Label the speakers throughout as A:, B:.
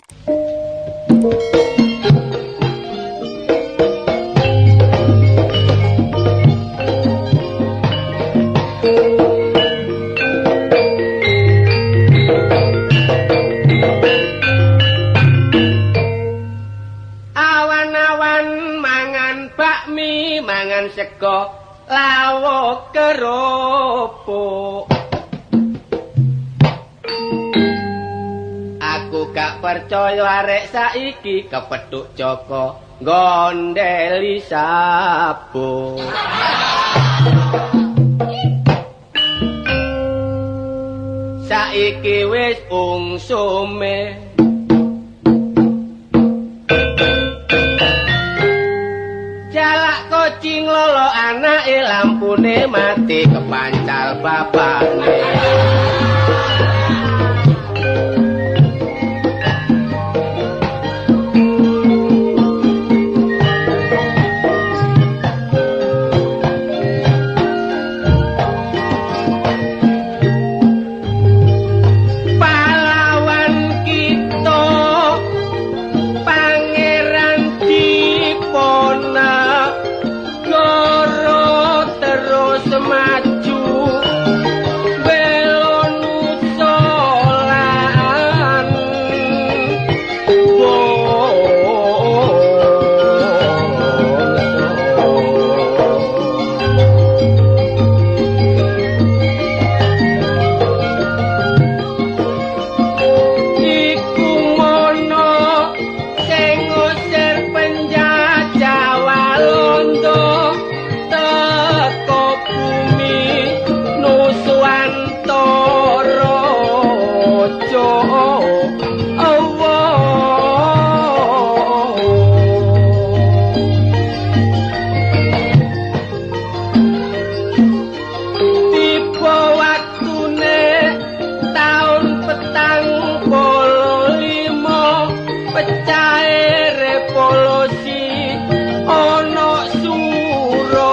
A: Awan-awan mangan bakmi, mangan sego lawuh kerupuk. Aku gak percaya arek saiki kepethuk Joko gondeli sabuk. Saiki wis ungsume. Jalak kucing lolo anake lampune mati kepancal bapakne. Pahlawan kita Pangeran Diponegoro terus maju bela nusa lan Iku mono sing ngusir penjajah Walanda teko bumi Nuswantara Jawa. Tiba waktune taun 45 pecahe revolusi ana Surabaya.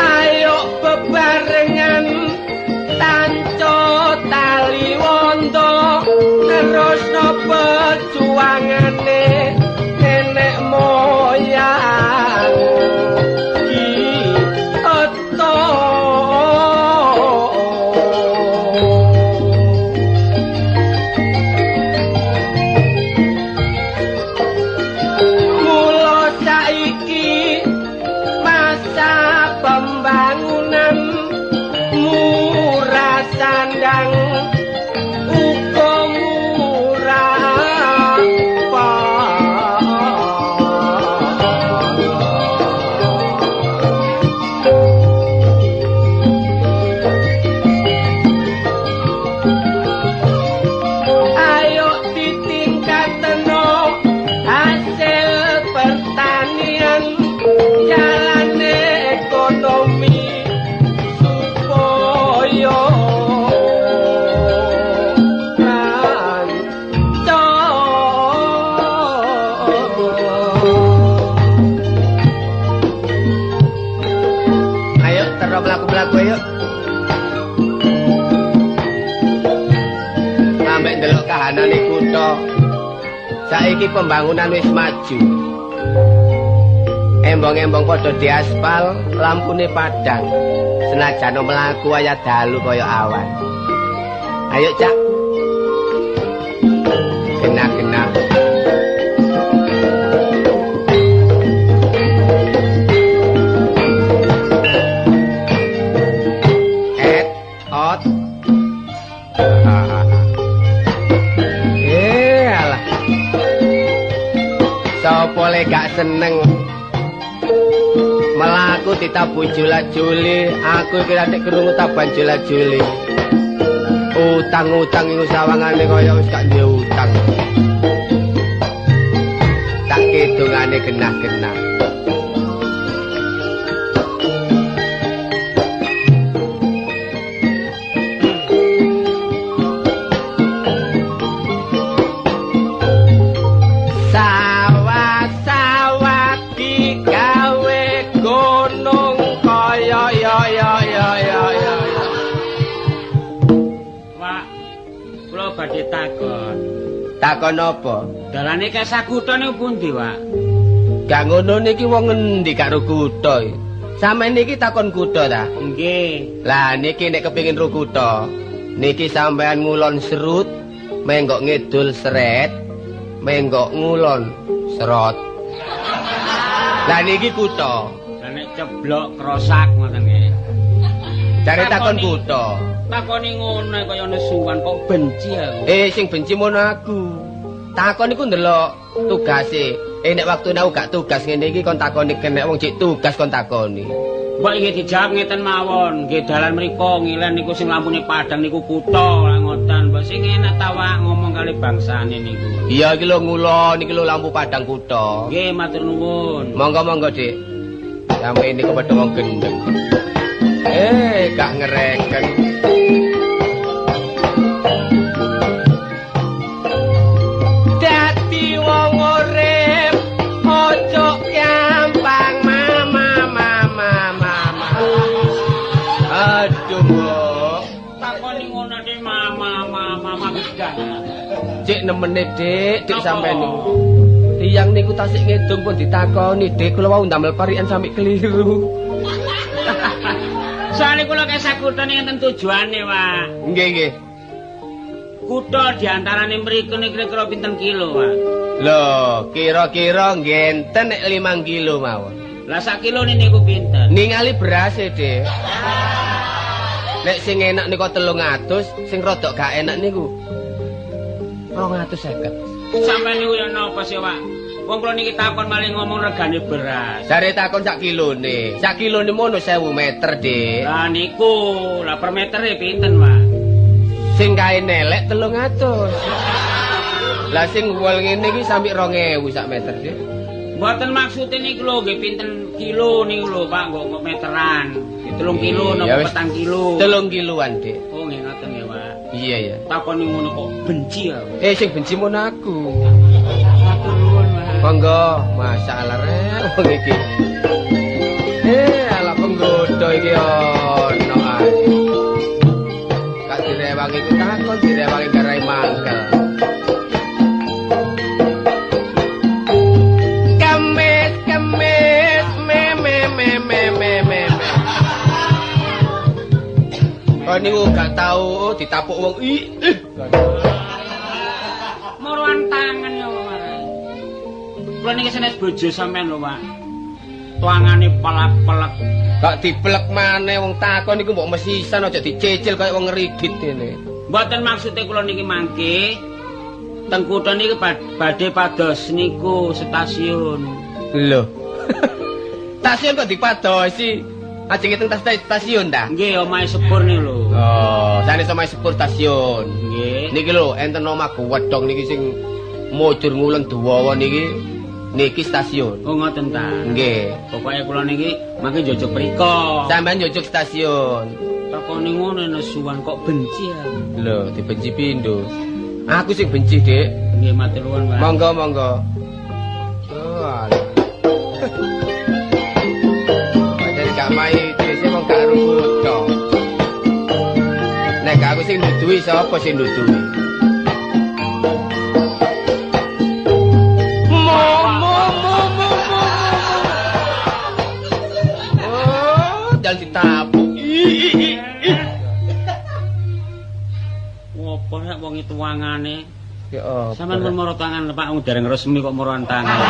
A: Ayo bebarengan tanco taliwondo terusno perjuangane nenek moyang kita. Mula saiki masa pembangunan murah sandang uga murah pangan. Ayo ditingkatno hasil pertanian, jalane ekonomi supaya lancar. Ayo terus mlaku-mlaku ayo. Sampai ndelok kahanane kutha. Saiki pembangunan wis maju. Embong-embong padha diaspal, lampune padhang. Senajan mlaku aya dalu kaya awan. Ayo, Cak. Genah-genah. Et, ot. Alah. Sopo le gak seneng melaku ditabuh jula-juli, aku iki lak krungu tabuhan jula-juli. Utang-utang iku sawangane kaya wis gak duwe utang. Tak kidungane genah-genah. Sawah
B: takon.
A: Takon apa?
B: Dalane kesah kutha niku pundi, Pak?
A: Gak ngono niki wong ngendi gak ro kutha iki? Sampeyan niki takon kutha ta?
B: Nggih.
A: Lah niki nek kepengin ro kutha, niki sampeyan ngulon serut, menggok ngidul seret, menggok ngulon serot. Lah niki kutha.
B: Lah nek ceblok krosak ngoten nggih.
A: Jare takon kutha.
B: Takoni ngono kaya nesuwan kok benci aku.
A: Sing benci mono aku. Takon iku ndelok tugase. Nek waktune aku gak tugas ngene iki kon takoni kenek wong cek tugas kon takoni.
B: Mbok iki dijawab ngeten mawon, nggih dalan mriku ngilen niku sing lampune padhang niku kutha lah ngoten. Mbok sing enak ta Wak ngomong kali bangsane niku.
A: Iya iki lho ngulon iki lho lampu padhang kutha.
B: Nggih matur nuwun.
A: Monggo-monggo, Dik. Sampe niku padha wong gendeng. Gak ngereken. Dadi wong urip ojo gampang mama mama mama. Aduh, Mbok.
B: Takoni ngono nek mama mama mama gedah.
A: Cek nemene, Dik, Dik sampean niku. Tiyang niku tasik ngedung pun ditakoni, Dik, kula wau ndamel parikan sampe keliru.
B: Soale kula kesah kutha niki enten tujuane, Pak.
A: Nggih, nggih.
B: Kutha diantarane mriku niki kira-kira pinten kilo, Pak?
A: Lho, kira-kira ngenten nek 5 kilo mawon.
B: Lah sak kilo niku pinten?
A: Ningali berase, Dik. Nek sing enak niku 300, sing rodok gak enak niku 250.
B: Sampeyan niku ya napa sih, Pak? Wong kula niki takon malah ngomong regane beras.
A: Jare takon sak kilone. Sak kilone mono 1000 meter, Dik.
B: Lah niku, lah per metere pinten, Pak?
A: Sing kae nelek 300. Lah sing wol ngene iki sampe 2000 sak meter, Dik.
B: Mboten maksude niku lho nggih pinten kilo niku lho, Pak, kok meteran. 3 kilo napa 4 kilo?
A: 3 kiloan, Dik.
B: Oh, nggih ngoten nggih, Pak.
A: Iya, iya.
B: Takoni ngono kok benci aku.
A: Sing benci mono aku.
B: Matur nuwun, Pak.
A: Monggo, masalah rek wong iki. Ala penggodho iki ono ae. Gak direwangi ku takon, direwangi garai mangkel. Kemis, kemis, me me me me me me. Kok niku gak tau ditapuk wong ih.
B: Moroan tangan ya Pak. Kula niki sanes bojo sampean lho, Pak. Tuangane pelak-pelek.
A: Gak dipelek maneh wong takon niku mbok mesisan aja dicicil kaya wong ngerigit ngene.
B: Mboten maksude kula niki mangke teng kutha niki badhe pados niku stasiun.
A: Lho. Stasiun kok dipadosi? Ajeng teng stasiun ta?
B: Nggih, omahe sepur niku lho.
A: Oh, sanes omahe sepur stasiun.
B: Nggih.
A: Niki lho enten omah gewedhong niki sing mujur ngulen duwawa niki. Niki stasiun.
B: Oh ngoten ta.
A: Nggih.
B: Pokoke kula niki mangke njojuk mriko.
A: Sampeyan njojuk stasiun.
B: Takoni ngono nesuwan kok benci aku.
A: Lho, dibenci pindho. Aku sing benci, Dik.
B: Nggih, matur nuwun, Pak.
A: Monggo, monggo. Oh, alah. Padahal gak mai dhewe wong gak rukutha. Nek gak aku sing nuduhi sapa sing nuduhi? Ditapuk.
B: Ngopo nek wong itu wangane?
A: Ya apa?
B: Sampeyan pun moro tangan Pak, wong dereng resmi kok moroan tangan.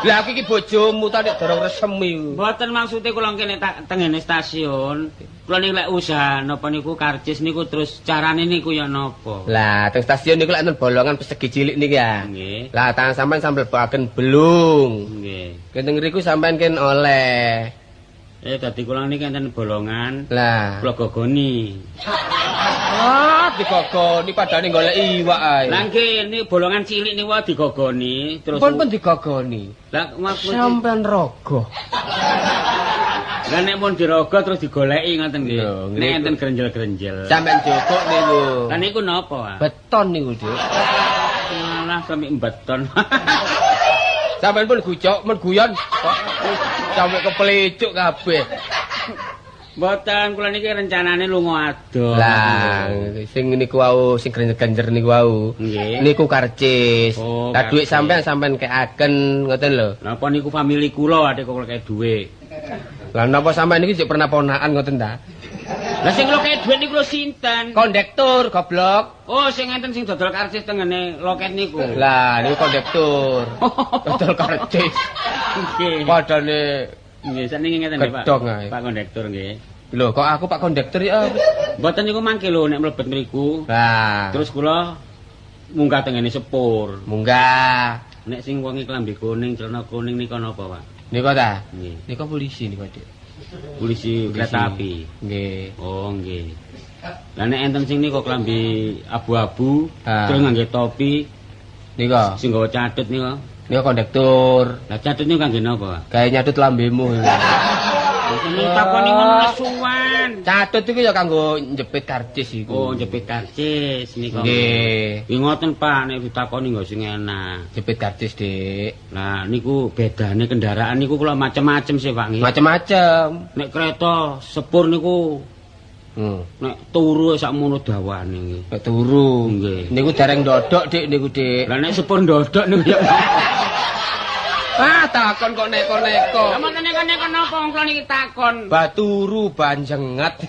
A: Lah aku iki bojomu ta nek dorong resmi.
B: Mboten maksude kula kene tengene stasiun. Kula niki lek usaha napa niku karcis niku terus carane niku ya napa?
A: Lah teng stasiun niku lek enten bolongan persegi cilik niki ya.
B: Nggih.
A: Lah tangan sampean sambel baken belung.
B: Nggih.
A: Kene ngriku sampean ken oleh.
B: Dadi kula niki enten bolongan.
A: Lah,
B: kula gogoni.
A: Ah, digogoni padane golek iwak ae.
B: Lah nggih, niki bolongan cilik niku digogoni terus
A: pun digogoni.
B: Lah
A: sampean rogo.
B: Lah nek pun dirogo terus digoleki ngoten nggih. Nek enten grenjel-grenjel.
A: Sampean jogok niku.
B: Lah niku napa, Pak?
A: Beton niku, Dik.
B: Malah sampe beton.
A: Sampeyan pun gujok, men guyon. Sampe kepelecuk kabeh.
B: Mboten, kula niki rencanane lunga adoh.
A: Lah, sing niku wau, sing ganjer niku wau. Niku karcis. Lah dhuwit sampean sampean kekaken ngoten lho.
B: Napa niku famili kula adek kok kaya dhuwit.
A: Lah napa sampean niki sik pernah ponakan ngoten ta?
B: Lah sing kula kaya dhuwit niku lho sinten?
A: Kondektur, goblok.
B: Oh, sing enten sing dodol karcis tengene loket niku.
A: Lah, niku kondektur. Dodol karcis.
B: Nggih.
A: Padane
B: nggih, sakniki ngeten nggih, Pak. Pak kondektur nggih.
A: Lho, kok aku Pak kondektur ya?
B: Mboten niku mangke lho nek mlebet mriku.
A: Lah,
B: terus kula munggah tengene sepur.
A: Munggah.
B: Nek sing wonge klambi kuning, celana kuning nika napa, Pak?
A: Nika ta?
B: Nggih.
A: Nika polisi nika, Dik.
B: Polisi kereta api.
A: Nggih.
B: Oh, nggih. Lah nek enten sing nika klambi abu-abu, terus ngangge topi
A: nika
B: sing nggawa catut nika.
A: Nika kondektur.
B: Lah catut niku kangge napa, Pak?
A: Gawe nyatut lambemu.
B: Sing takoni ngono nesuwan.
A: Catut iku ya kanggo njepit karcis iku.
B: Oh, njepit karcis nika.
A: Nggih.
B: Nggih ngoten, Pak, nek ditakoni nggih sing enak.
A: Jepit karcis, Dik.
B: Lah niku bedane kendaraan niku kula macem-macem sih, Pak nggih.
A: Macem-macem.
B: Nek kereta sepur niku nek turu sakmono dawane nggih.
A: Nek turu
B: nggih.
A: Niku dereng ndodok, Dik, niku, Dik.
B: Lah nek sepur ndodok niku ya.
A: Ah, takon kok neko-neko.
B: Lah mboten neko-neko napa wong kula niki takon.
A: Baturu banjengat.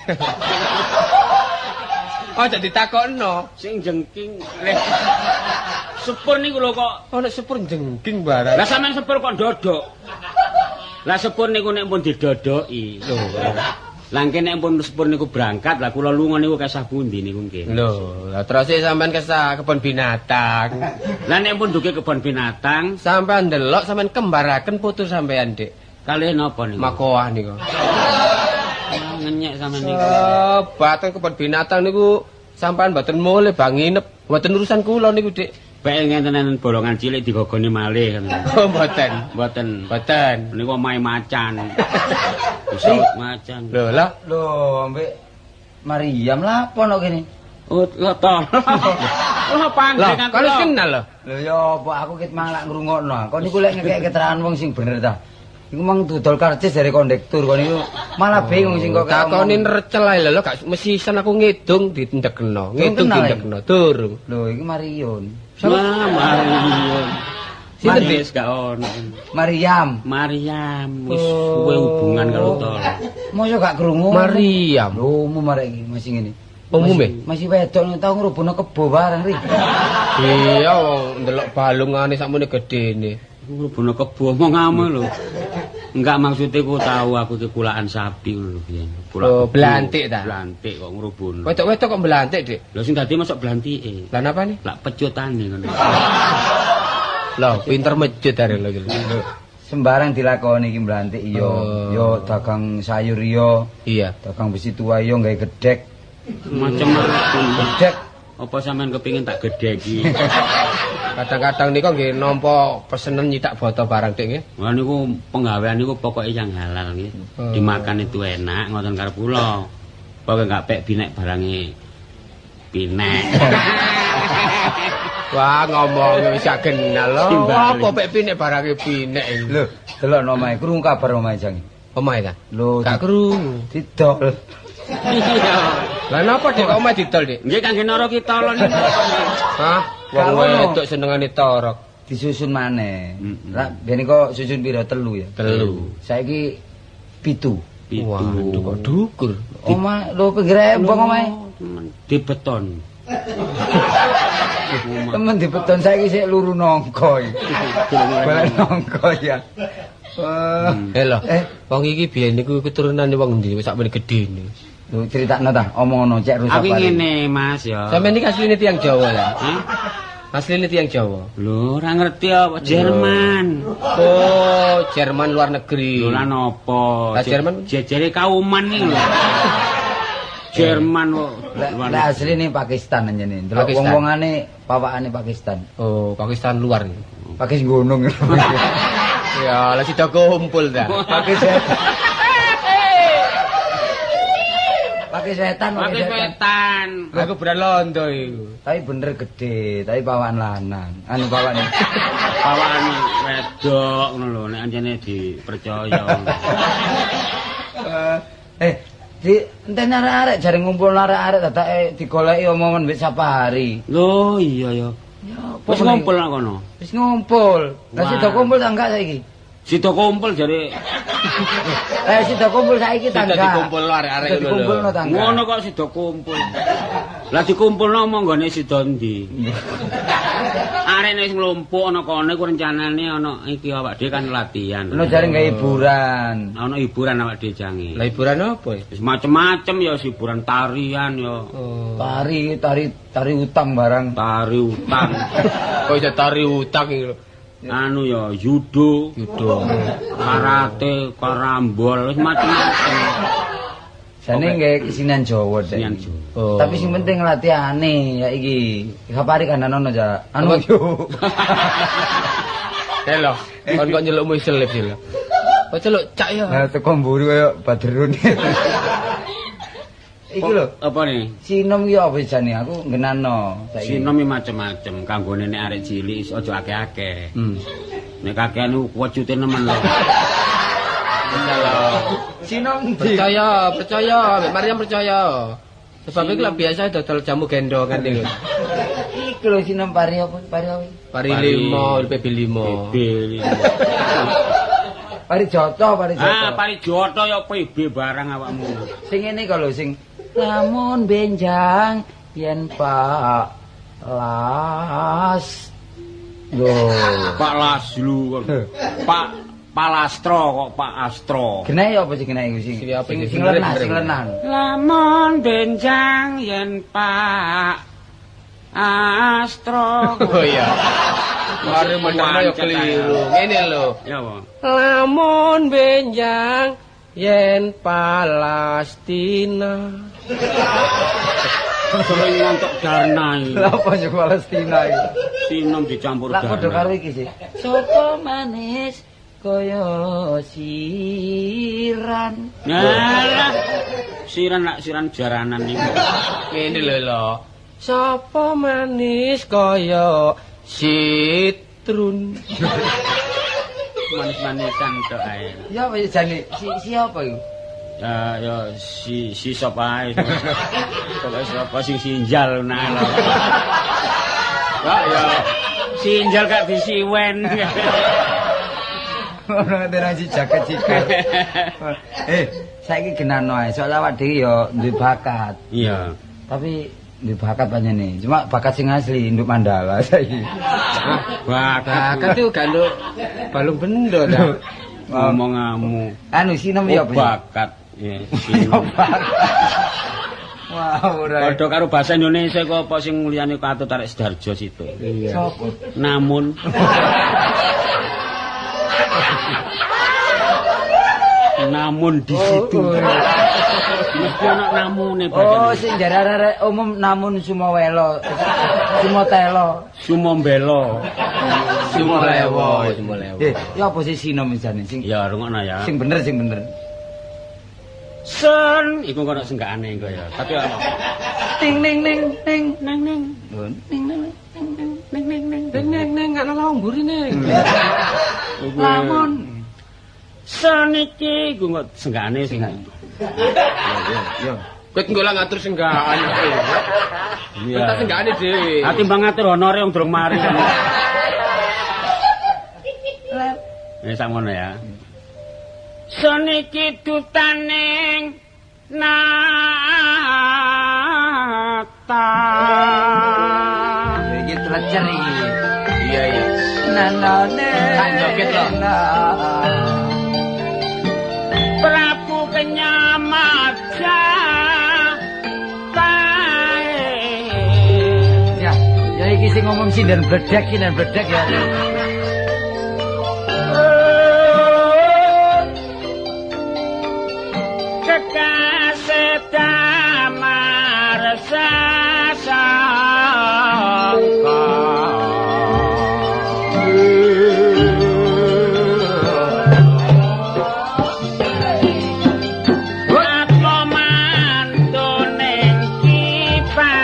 A: Aja ditakokno.
B: Sing jengking. Sepur niku lho kok
A: ana sepur jengking barang.
B: Lah sampean sepur kok ndodok. Lah sepur niku nek pun didodoki.
A: Lho.
B: Lah engke nek pun sepur niku berangkat, lah kula lunga niku kesah pundi niku nggih.
A: Lho, lah terus sampean kesah kebon binatang.
B: Lah nek pun duke kebon binatang,
A: sampean ndelok sampean kembaraken putu sampean, Dik.
B: Kalih napa niku?
A: Makoah niku.
B: Ngenyek sampean niku.
A: Baten kebon binatang niku sampean mboten mulih bang nginep, mboten urusan kula niku, Dik.
B: Bae ngenten-enten bolongan cilik digogone malih.
A: Oh, mboten.
B: Mboten.
A: Mboten.
B: Niku omahe macan. Bisa macan.
A: Lho lah,
C: lho ambek Mariam lah apa no kene?
B: Oh, lho to. Lho panggengan
A: kok wis kenal lho.
C: Lho ya apa aku ket mang lak ngrungokno. Kon niku lek ngekek keterangan wong sing bener ta. Iku mang dodol karcis dari kondektur kon niku malah bingung sing kok
A: takoni recel ae lho gak mesisan aku ngidung ditendekno. Ngidung ditendekno durung.
C: Lho iki Marion.
B: Wah, Marion.
A: Sinten
B: wis gak ono.
C: Mariam.
B: Mariam wis suwe hubungan karo tol.
C: Mosok gak krungu.
A: Mariam.
C: Lho umum arek iki masih ngene.
A: Umume
C: masih wedok tau ngrubunno kebo bareng ri.
A: Iya wong ndelok balungane sakmene gedene.
B: Ngrubunno kebo omongamu lho. Enggak maksudnya ku tahu aku ki kulaan sapi ngono lho biyen.
A: Oh, blantik ta?
B: Blantik kok ngrubunno.
A: Wedok-wedok kok blantik, Dik?
B: Lho sing dadi mosok blantike.
A: Lah napane?
B: Lak pecutane ngono.
A: Lho, pinter mecut arek lho iki.
C: Sembarang dilakoni iki blantik iya. Yo dagang sayur iya.
A: Iya.
C: Dagang besi tua iya gawe gedhek.
B: Macem-macem
C: gedhek.
B: Apa sampean kepengin tak gedheki?
A: Kadang-kadang niku nggih nampa pesenen nyitak boto barang, Dik nggih.
B: Wah niku penggawean niku pokoke yang halal nggih. Dimakan itu enak ngoten karep kula. Pokoke enggak pek binek barange pinek.
A: Wah ngomong wis gak kenal lho. Apa pek pinek barange pinek iki.
C: Lho, delok omahe krungu kabar omahe jange.
A: Omahe ta?
C: Lho,
A: gak krungu.
C: Didol.
B: Iya.
A: Lah napa Dik kok omahe didol, Dik?
B: Nggih kangge nara kita lho niku.
A: Hah? Wong wedok senengane torok.
C: Disusun maneh. Lah biyen kok susun pira 3 ya?
A: 3.
C: Saiki 7.
A: Waduh kok dukur.
C: Omah lho pinggir embong omahe.
B: Dibeton.
C: Temen dibeton saiki sik luru nangka iki. Golek nangka ya.
A: Eh lho, wong iki biyen niku keturunane wong ndi sakmene gedene.
C: Lho critakno ta, omongono cek rusak.
B: Aku ngene Mas ya.
A: Sampeyan iki asline tiyang Jawa lah.
B: Hah?
A: Asline tiyang Jawa.
B: Lho, ora ngerti apa Jerman.
A: Oh, Jerman luar negeri.
B: Lho lah napa?
A: Lah Jerman
B: jejere kauman iki lho. Jerman kok.
C: Lah asline Pakistan anjene. Delok wong-wongane pawakane Pakistan.
A: Oh, Pakistan luar.
C: Pakis gunung.
A: Ya, lah sida kumpul ta.
C: Pakis Pakai setan,
B: pakai setan.
A: Aku beran londo iku.
C: Tapi bener gede, tapi pawakan lanang. Anu pawakan.
B: Pawakan wedok ngono lho, nek anjene dipercaya.
C: Di enten arek-arek jare ngumpul arek-arek dadake digoleki omongan mbek Sapari.
B: Lho iya ya.
C: Ya
B: wis ngumpul nang kono.
C: Wis ngumpul. Lah sida kumpul ta enggak saiki?
B: Sida kumpul jare.
C: Sida kumpul saiki ta enggak?
A: Sida dikumpulno arek-arek ngono lho.
C: Dikumpulno ta enggak?
B: Ngono kok sida kumpul. Lah dikumpulno monggone sida endi? Arek nek wis nglumpuk ana kono iku rencanane ana iki awak dhewe kan latihan.
C: Ono jare gawe hiburan.
B: Ana hiburan awak dhewe jange.
A: Lah hiburan apa ya?
B: Wis macem-macem ya hiburan tarian ya.
A: Oh.
C: Tari tari tari utang barang.
B: Tari utang.
A: Kok iso tari utang iki lho?
B: Anu ya judo,
A: judo,
B: karate, karambol, wis macem-macem.
C: Jane nggih kesenian Jawa dek.
B: Kesenian Jawa.
A: Oh.
C: Tapi sing penting latihane ya iki. Sapari kandhanono ja. Anu yo.
A: Lho, kon kok nyelukmu selip sih lho. Kok celuk cak ya.
C: Lah teko mburi koyo Badrun. Iki lho,
B: apa nih?
C: Sinom ki apa jane aku nggenano saiki.
B: Sinom iki macem-macem kanggone nek arek cilik aja akeh-akeh. Nek kakean iku wujute nemen lho.
C: Sinom ndi?
A: Percaya, percaya, Mbak Maryam percaya. Sebab iku lah biasa dodol jamu gendongan niku.
C: Iki lho sinom pari apa? Pari apa?
A: Pari 5, PB 5.
B: PB 5.
C: Pari Joto, pari Joto.
B: Ah, pari Joto ya PB barang awakmu.
C: Sing ngene kok lho sing lamun benjang yen Pak Las. Lho,
B: Pak Laslu kok. Pak Palastro kok Pak Astro.
C: Genah ya apa sing genah iku sing sing lenah, sing lenah.
B: Lamun benjang yen Pak Astro.
A: Oh iya. Mari menerno ya keliru. Ngene lho.
B: Ya apa?
A: Lamun benjang yen Palestina.
B: Sering ngontok darna iki.
C: Lha apa yo Palestina iki?
B: Sinom dicampur
C: darna. Lah padha karo iki sih. Sopo manis kaya siran.
B: Nah, siran lak siran jaranan niku.
A: Ngene lho lho. Sopo manis kaya sitrun.
B: Manis-manisan tok ae.
C: Ya apa jane si siapa iku?
B: Ya ya si si sapa ae. Pokoke sapa sing sinjal nah lho.
A: Kok ya
B: sinjal gak disiwen.
C: Ono nang si jaket jiket. Saiki genano ae. Soale awak dhewe ya duwe bakat.
B: Iya.
C: Tapi duwe bakat panjene. Cuma bakat sing asli nduk Mandala saiki.
B: Bakat
A: itu gak nduk balung bendo ta.
B: Ngomongamu.
C: Anu sinom ya apa?
B: Bakat. Ya, sinom.
C: Wah, ora.
B: Padha karo bahasa Indonesia kok apa sing liyane katut arek Sidoarjo situ.
A: Iya.
C: Sopo?
B: Namun namun di situ. Mesti ana namune bahasa.
C: Oh, sing jare arek umum namun Sumowelo. Sumotelo,
B: Sumombelo.
A: Sumolewo, Sumolewo.
C: Ya apa sih sinom jane sing?
B: Ya rungokno ya.
C: Sing bener, sing bener.
B: Sen iku kono senggakane engko ya. Tapi ana
C: ting ning ning ning
B: ning ning
C: ning ning
B: ning ning ning
A: ning ning ning ana lawang mburine.
C: Lamun
B: sen iki iku kok senggakane sing.
C: Yo yo.
A: Kowe engko lah ngatur senggakan. Iya. Tak senggakane dhewe.
B: Ah timbang ngatur honore wong durung mari. Ya sakmono ya. Seniki dutaning nata.
C: Iki telecer iki.
A: Iya iya.
C: Nanane.
A: Tak joget lho.
B: Prabu Kenyamaja.
C: Ya, ya iki sing ngomong sinden bledek, sinden bledek ya.
B: Kekasih damar sasangka. Apa mantuning kipate.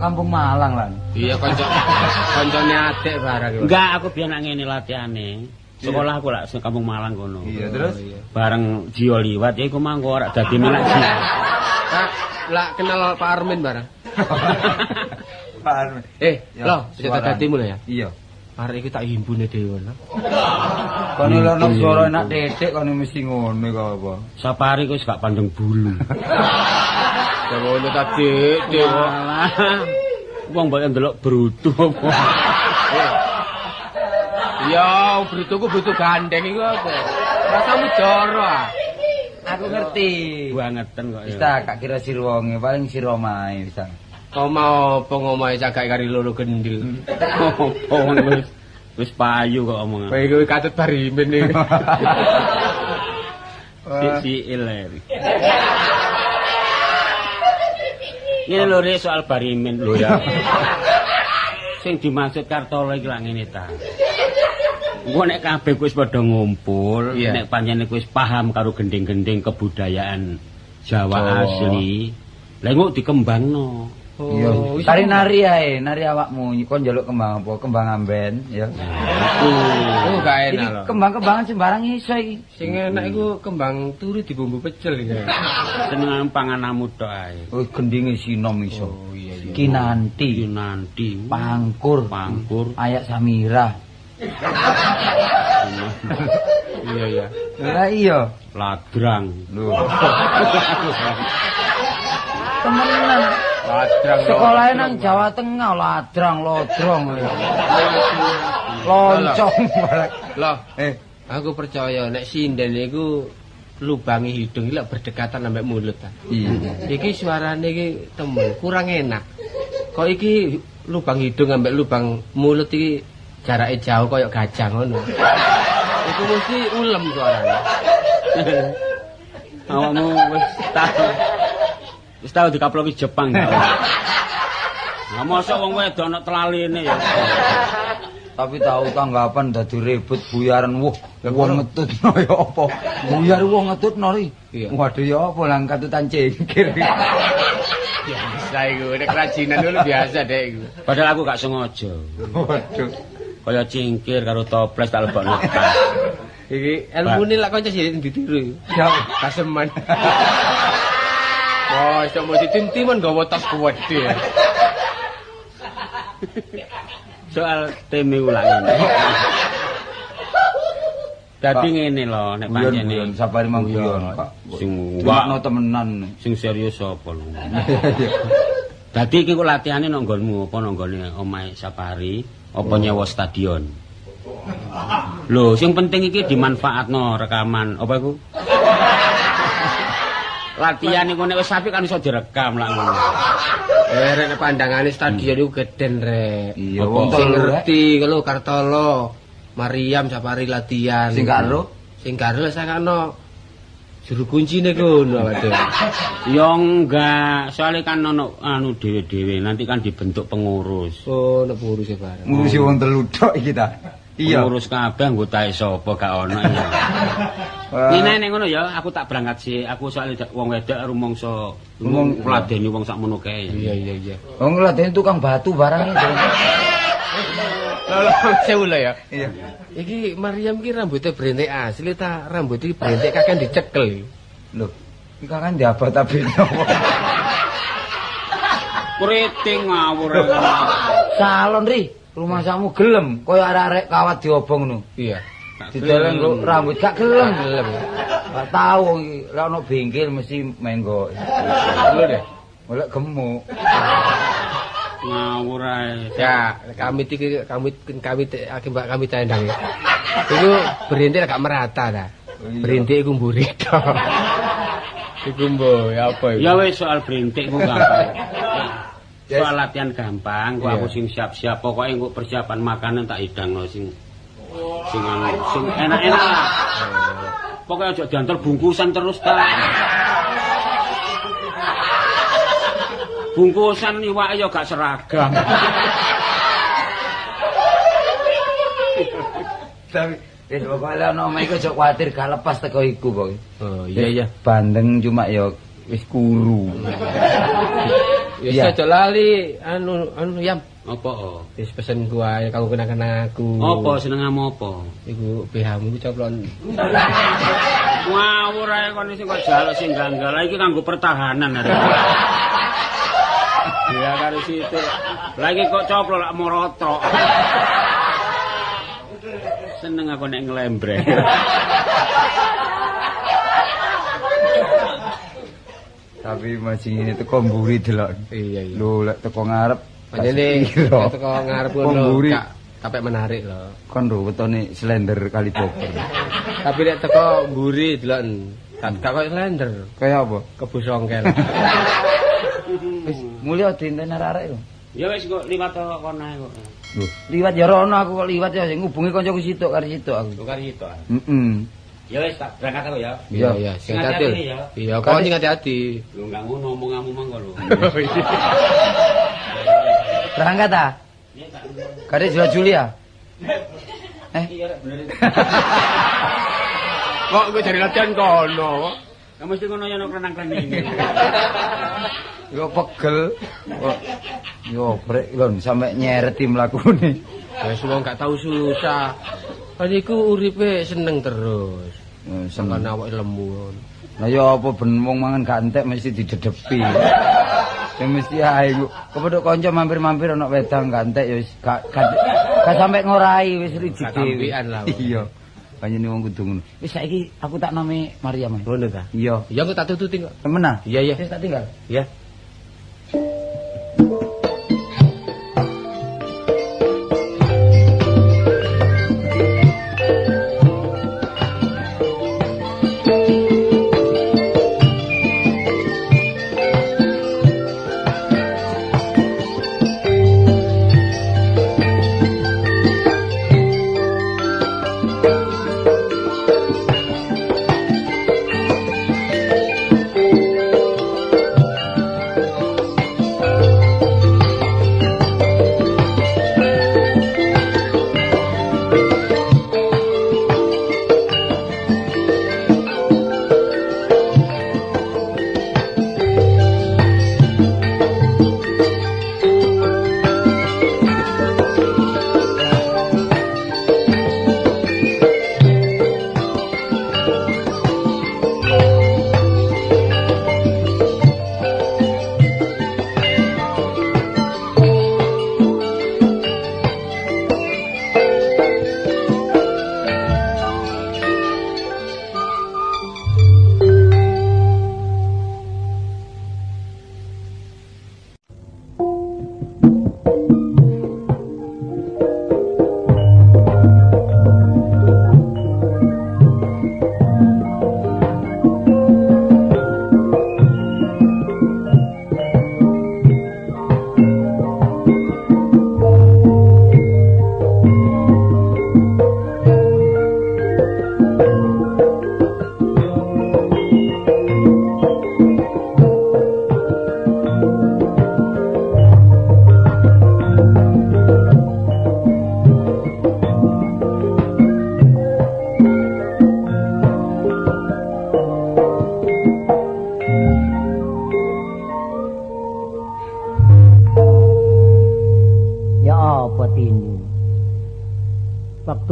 C: Kampung Malang lan.
A: Iya kancane adik barang.
B: Enggak, aku biyen nak ngene latihane. Sekolah aku lak sing Kampung Malang kono.
C: Iya, terus
B: bareng Jio liwat ya iku mangko ora dadi menak Jio.
A: Kak, lak kenal Pak Armin bareng.
C: Pak Armin.
A: Lho, sik dadimu lho ya.
C: Iya.
A: Arek iki tak himpune dhewe lho.
C: Kono lho nek swara enak titik kono mesti ngono kok apa.
B: Sapari wis gak pandeng bulu.
A: Ya ngono ta Dik, Dik.
B: Wong mbok ndelok brutu apa.
A: Ya, brutuku brutu gandeng iku apa? Rasamu joro ah.
C: Aku ngerti.
B: Bangeten kok ya.
C: Wis ta, gak kira sir wonge, paling sir omahe wis ta.
A: Omah apa ngomahe cagak kari loro gendil.
B: Apa wis payu kok omongan.
A: Kowe iki katut barimin iki.
B: Sik iler. Ngene lho Rik soal barimin lho ya. Sing dimaksud Kartolo iki lak ngene ta. Engko nek kabeh wis padha ngumpul, nek pancen wis paham karo gending-gending kebudayaan Jawa asli, lha engko dikembangno.
C: Iya, tari nari ae, nari awakmu kon njaluk kembang apa? Kembang amben ya.
A: Oh, gak enak lho.
C: Kembang-kembangan sembarang iso iki.
A: Sing enak iku kembang turi dibumbu pecel iki.
B: Senengan panganamu tok ae.
C: Oh, gendinge sinom iso.
A: Oh iya iya.
C: Kinanti,
B: Kinanti,
C: Pangkur,
B: Pangkur,
C: Ayak Samira.
A: Iya iya.
C: Lah iya,
B: Ladrang.
C: Lho. Temenan.
A: Ladrang.
C: Sekolahe nang Jawa Tengah ladrang lodrong. Loncong barang.
A: Loh, aku percaya nek sinden iku lubangi hidung iki lek berdekatan ambek mulut ta.
C: Iya.
A: Iki suarane iki temen kurang enak. Kok iki lubang hidung ambek lubang mulut iki jarake jauh koyo gajah ngono. Iku mesti ulem suarane.
B: Awakmu wis tau. Wis tau dikaploki Jepang ta. Lah mosok wong wedok ana telaline ya.
C: Tapi tahu tanggapan dadi ribut buyaran wah wong ngetutno ya apa. Buyar wong ngetutno ri. Waduh ya apa lang katutan cengkir.
A: Biasa iku nek kerajinan dulu biasa dek iku.
B: Padahal aku gak sengaja.
C: Waduh.
B: Kaya cingkir karo toples tak lebokno.
A: Iki elmune lak kanca sing ditiru.
C: Ya
A: kaseman. Wah, iso mau ditim-timan gawa tas kuwedhe.
B: Soal teme ulang ngene. Dadi ngene lho nek pancene
C: Sapari mang guyon, Pak.
B: Sing
C: wakno temenan.
B: Sing serius sapa lho. Dadi iki kok latihane nang nggonmu apa nang nggone omahe Sapari apa nyewa stadion. Lho, sing penting iki dimanfaatno rekaman apa iku? Latihan iku nek wis apik kan iso direkam lak ngono.
A: Rek pandangane stadion iku gedhen rek.
C: Iya, wong
A: sing ngerti lho Kartolo, Mariam Sapari latihan.
C: Sing karo,
A: sing karo sakano juru kuncine kono awake.
B: Ya enggak, soalnya kan ono anu dhewe-dhewe, nanti kan dibentuk pengurus.
A: Oh, ono pengurus e bareng.
C: Ngurusi wong telu tok iki ta. Iya.
B: Pengurus kabeh anggotae sapa gak ono ya. Ngene nek ngono ya, aku tak berangkat sih. Aku soalnya wong wedok rumangsa ngladeni wong sakmono kae.
A: Iya iya iya.
C: Wong ngladeni tukang batu barang iki.
A: Lho sewu lho ya.
C: Iya.
A: Iki Mariam iki rambutnya brentek asli ta rambut iki brentek kakek dicekel iki.
C: Lho, iki kakek diabat-abetno.
B: Kriting ngawur.
C: Salon ri, rumahsamu gelem kaya arek-arek kawat diobong ngono.
A: Iya.
C: Dideleng rambut gak gelem. Gak tau wong iki lek ono bengkel mesti menggo.
A: Lho deh.
C: Golek gemuk.
B: Ngawur ae.
A: Ya, kami iki kami kami mbak kami tendang. Iku berintik gak merata ta. Berintik iku mburi tok. Iku mbo ya apa iku?
B: Ya wis soal berintik ku gampang. Soal latihan gampang, kok aku sing siap-siap pokoke engko persiapan makanan tak hidangno sing sing anu sing enak-enak lah. Pokoke aja diantar bungkusan terus ta. Bungkusan iwake ya gak seragam.
C: Tapi wis pokoke ana omah iku aja kuwatir gak lepas teko iku pokoke.
A: Oh iya iya.
C: Bandeng cuma ya wis kuru.
A: Ya aja lali anu yam.
B: Apa?
A: Wis pesen ku ae kanggo kenang-kenang aku.
B: Apa senengamu apa?
A: Iku BH-mu iku coplon.
B: Ngawur ae kon sing kok jaluk sing ganggal iki kanggo pertahanan arek. Ya karo situ. Lah iki kok coplok lak morotok. Seneng aku nek nglembreh.
C: Tapi masih ngene teko mburi delok.
A: Iya iya.
C: Lho lek teko ngarep
A: panjene teko ngarep ngono gak kapek menarik lho.
C: Kon lho wetone slender kali Bogor.
A: Tapi lek teko mburi delok gak koyo slender.
C: Kaya apa?
A: Kebo songkel.
C: Wis mulya dinten arek-arek lho.
B: Ya wis kok liwat kono ae kok.
C: Lho, liwat ya rono aku kok liwat ya sing ngubungi kancaku situk karo situk aku.
B: Lho karo situk.
C: Heeh.
B: Ya wis tak berangkat aku ya.
A: Iya iya, sing hati-hati. Iya, kon sing hati-hati.
B: Lho enggak ngono omonganmu mangko lho.
C: Berangkat ta?
B: Iya tak.
C: Kare jual Julia. Eh?
B: Iya rek bener.
A: Kok kowe jare latihan kono?
B: Ya mesti ngono ya ono krenang-kreneng.
C: Yo pegel. Yo brek lho sampe nyereti mlakune.
A: Wis wong gak tau susah. Kan iku uripe seneng terus.
C: Seneng
A: awake lemu.
C: Lah ya apa ben wong mangan gak entek mesti didedepi. Ya mesti ae kok. Kepethuk kanca mampir-mampir ana wedang gak entek ya wis gak sampe ngorai wis riji dhewe. Iya. Panjenengan wong kudu ngono. Wis saiki aku tak name Maryam.
A: Ngono ta?
C: Iya.
A: Iya aku tak tututi kok.
C: Temen ah?
A: Iya iya.
C: Wis tak tinggal.
A: Iya.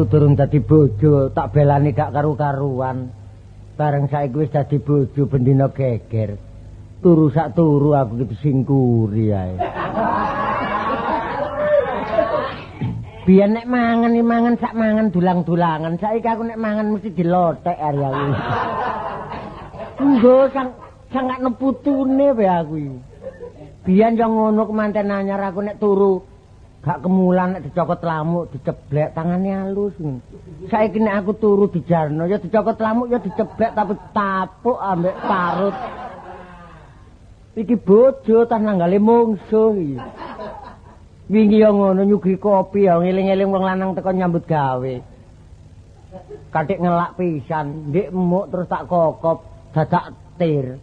D: Durung dadi bojo tak belani gak karu-karuan. Bareng saiki wis dadi bojo bendina geger. Turu sak turu aku iki disingkuri ae. Biyen nek mangan iki mangan sak mangan dulang-dulangan. Saiki aku nek mangan mesti dilothek ari aku. Nggo sang sangakno putune wae aku iki. Biyen yo ngono kemanten anyar aku nek turu gak kemulan nek dicokot lamuk diceblek tangane halus. Saiki nek aku turu dijarno ya dicokot lamuk ya diceblek tapi tapuk ambek parut. Iki bojo tah nanggale mungsuh iki. Wingi ya ngono nyuguhi kopi ya ngeling-eling wong lanang teko nyambut gawe. Katik ngelak pisan, ndik emuk terus tak kokop, dadak tir.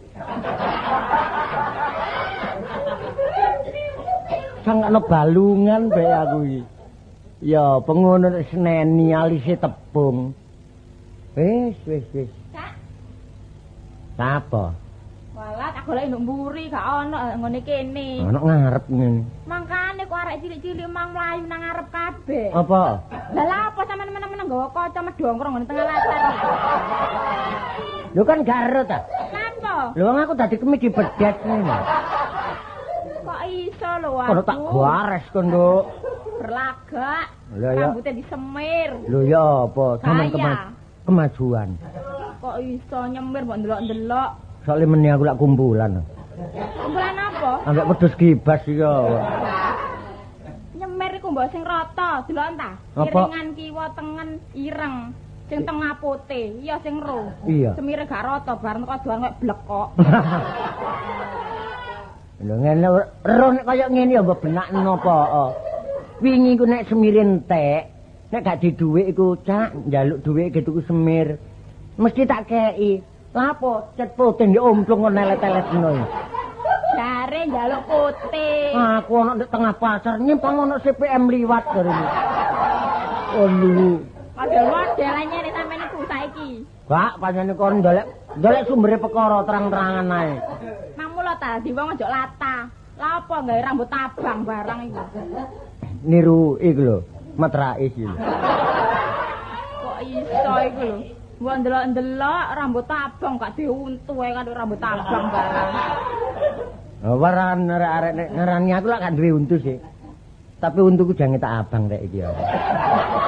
D: Sangkane balungan bae aku iki. Ya, pengono nek seneni alise tepung. Wis, wis, wis.
E: Cak.
D: Napa?
E: Walah Tak golek nduk mburi gak ono nggone kene.
D: Ono ngarep ngene.
E: Mangkane kok arek cilik-cilik mang mlayu nang ngarep kabeh.
D: Apa?
E: Lah lha apa sampean meneng-meneng nggawa kaca medhongkrong nggone tengah latar.
D: Lho kan gak ero ta?
E: Napa?
D: Lho wong aku dadi kemiki bedet ngene.
E: Kok iso lho aku.
D: Kono tak gares kon, Nduk.
E: Berlagak. Rambutnya disemir.
D: Lho ya apa? Sampeyan kemajuan.
E: Kok iso nyemir mbok ndelok-ndelok.
D: Soale meni aku lak kumpulan.
E: Kumpulan apa?
D: Ambek wedhus kibas iki.
E: Nyemir iku mbok sing rata, deloken ta? Kiringan kiwa tengen ireng. Sing tengah putih, iya sing ro. Semire gak rata bareng kok doan kok blekok.
D: Lho ngene ro nek kaya ngene ya mbok benakno apa. Wingi ku nek semire entek, nek gak di dhuwit iku cak njaluk dhuwit ge tuku semir. Mesti tak kei. Lha apa cet putih ndek omplung kok nelet-eletno.
E: Jare njaluk putih.
D: Aku ana ndek tengah pasar nyimpang ana CPM liwat jarene. Oh lho.
E: Model-model nyene sampean iku saiki.
D: Gak pancene kon golek sumbere perkara terang-terangan ae.
E: Mang mula ta di wong aja lata. Lha apa gawe rambut abang barang iku.
D: Niru iku lho, Matrais iki lho.
E: Kok iso iku lho. Mbok ndelok-ndelok rambut abang gak diuntu ae kan rambut abang barang.
D: Waran arek-arek nek ngarani aku lak gak duwe untu sih. Tapi untuku jange tak abang rek iki ya.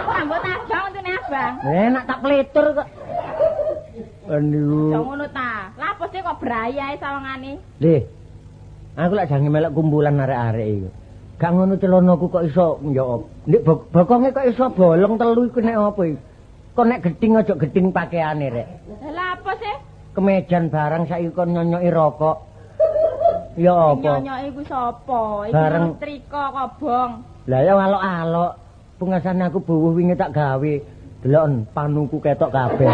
E: Rambut abang untune abang.
D: Enak tak pletur kok. Aduh.
E: Aja ngono ta. Lah apa sih kok brayae sawangane?
D: Lih. Aku lak jange melok kumpulan arek-arek iku. Gak ngono celonoku kok iso ya nek bokonge kok iso bolong telu iku nek apa iki? Kok nek geding aja geding pakaiane rek.
E: Lah apa sih?
D: Kemejan barang saiki kon nyonyoki rokok. Ya apa?
E: Nyonyoki iku sapa? Iku trika kobong.
D: Lah ya alok-alok. Pungasane aku buwuh wingi tak gawe. Deloken panuku ketok kabeh.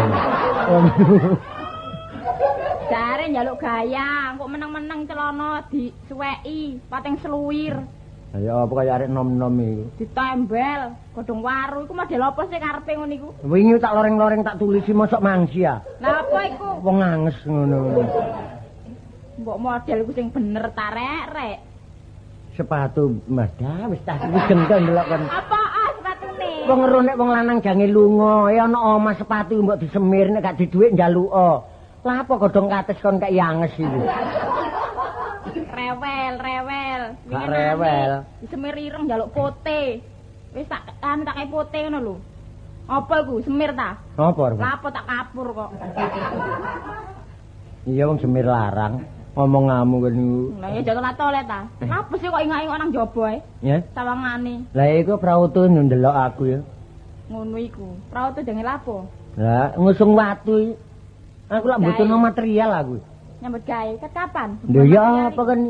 E: Jare njaluk gaya, kok meneng-meneng celana disuweki, pating seluwir.
D: Ya apa kaya arek nom-nom iku.
E: Ditembel, godhong waru iku model apa sih karepe ngono iku?
D: Wingi tak loreng-loreng tak tulisi mosok mangsi ya.
E: Lah apa iku?
D: Wong anges ngono.
E: Mbok model iku sing bener ta rek, rek.
D: Sepatu Mas dah wis tak wis ndelok kon.
E: Apa sepatune?
D: Wong ero nek wong lanang jange lunga, ya ana omah sepatu mbok disemir nek gak di dhuwit njaluka. Lah apa godhong kates kon kaya anges iku?
E: Rewel, rewel.
D: Gak rewel.
E: Semir ireng njaluk pote. Wis tak anu tak kei pote ngono lho. Apa iku semir ta?
D: Apa?
E: Lah apa tak kapur kok.
D: Iya wong semir larang. Ngomong ngamu kan niku.
E: Lah ya jatuh latole ta. Apa sih kok ingak-ingok nang jaba ae?
D: Ya.
E: Sawangane.
D: Lah iku prautu ndelok aku ya.
E: Ngono iku. Prautu jange lapo?
D: Lah ngusung watu iki. Aku lak butuhno material aku.
E: Nyambut gawe ket kapan?
D: Lho ya apa kan.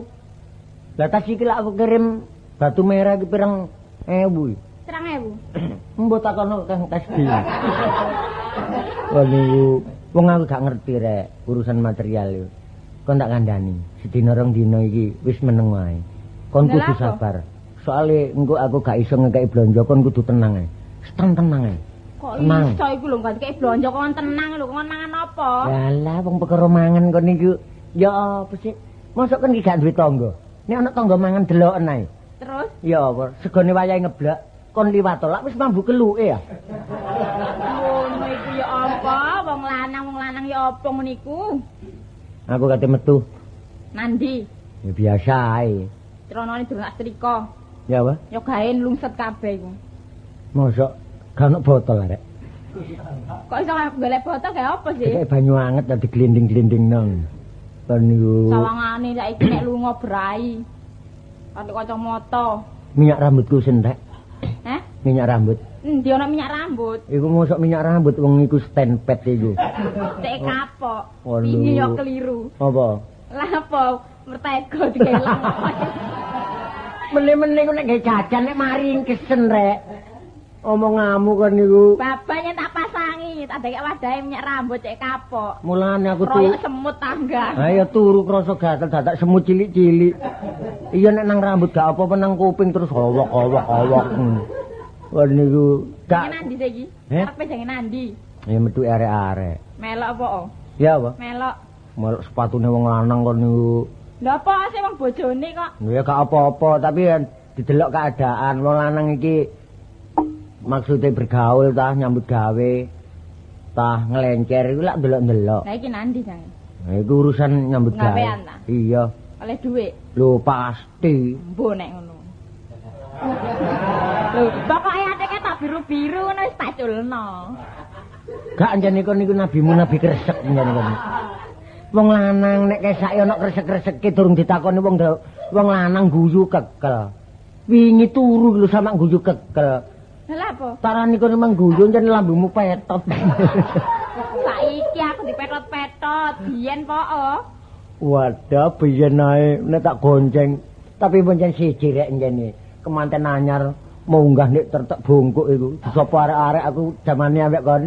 D: Lah tas iki lak aku kirim batu merah iki pirang ewu.
E: Pirang ewu?
D: Mbok takono Kang Kasdi. Wah niku wong aku gak ngerti rek urusan material iku. Kon tak kandhani, sedina rong dina iki wis meneng wae. Kon kudu sabar. Soale engko aku gak iso ngekeki blonjo kon kudu tenang ae. Setan tenang ae.
E: Kok iso iku lho gak dikeki blonjo kon tenang lho, kon mangan apa?
D: Lah wong perkara mangan kon niku ya apa sih? Mosok kon iki gak duwe tangga. Nek ana tangga mangan deloken ae.
E: Terus?
D: Ya apa, segone wayahe ngeblak kon liwat to lak wis mambu keluke ya.
E: Ngono iku ya apa? Wong lanang ya apa ngono iku?
D: Aku kate metu.
E: Nandi?
D: Ya biasa ae.
E: Celanane durung tak setrika.
D: Ya apa?
E: Ya gawe nlungset kabeh iku.
D: Mosok gak ono botol arek.
E: Kok iso golek botol gawe apa sih?
D: Kayak banyu anget dadi glinding-glinding nang. Kon niku.
E: Sawangane saiki nek lunga brai. Pakai kacamata.
D: Minyak rambutku sentek.
E: Hah?
D: Minyak rambut.
E: Endi ana minyak rambut?
D: Iku mosok minyak rambut wong iku stand pad iku.
E: Cek kapok. Wingi yo keliru.
D: Apa?
E: Lah apa mertego digelang.
D: Mene-mene ku nek gawe jajan nek mari kesen rek. Omongamu kon niku.
E: Babane tak pasangi, tak dekek wadahe minyak rambut cek kapok.
D: Mulane aku turu
E: royok semut tangga.
D: Ayo turu krasa gatel dadak semut cilik-cilik. Iya nek nang rambut gak apa-apa nang kuping terus howok-howok-howok. Wah niku gak
E: nandi saiki? Karepe jange nandi?
D: Ya metu arek-arek.
E: Melok apa?
D: Ya apa?
E: Melok.
D: Melok sepatune wong lanang kon niku.
E: Lha apa sih wong bojone kok?
D: Ya gak apa-apa, tapi didelok keadaan wong lanang iki maksude bergaul tah nyambut gawe tah nglencer iku lak ndelok-ndelok.
E: Lah iki nandi jang?
D: Nah iku urusan nyambut gawe. Iya.
E: Oleh dhuwit.
D: Lho pasti.
E: Mbo nek ngono. Lho pokoke ateke tak biru-biru ngono wis tak culno.
D: Gak anjene kon niku nabimu nabi kresek anjene kon. Wong lanang nek kesake ana kresek-kreseke durung ditakoni wong wong lanang guyu kekel. Wingi turu lho sama guyu kekel.
E: Lha apa?
D: Tarani kono mang guyu jan lambemu petot.
E: Saiki aku dipetot-petot, biyen po.
D: Wadah biyen ae nek tak gonceng, tapi pancen siji rek njene. Kemanten anyar munggah nek tertek bungkuk iku. Disapa arek-arek aku jamane ambek kon.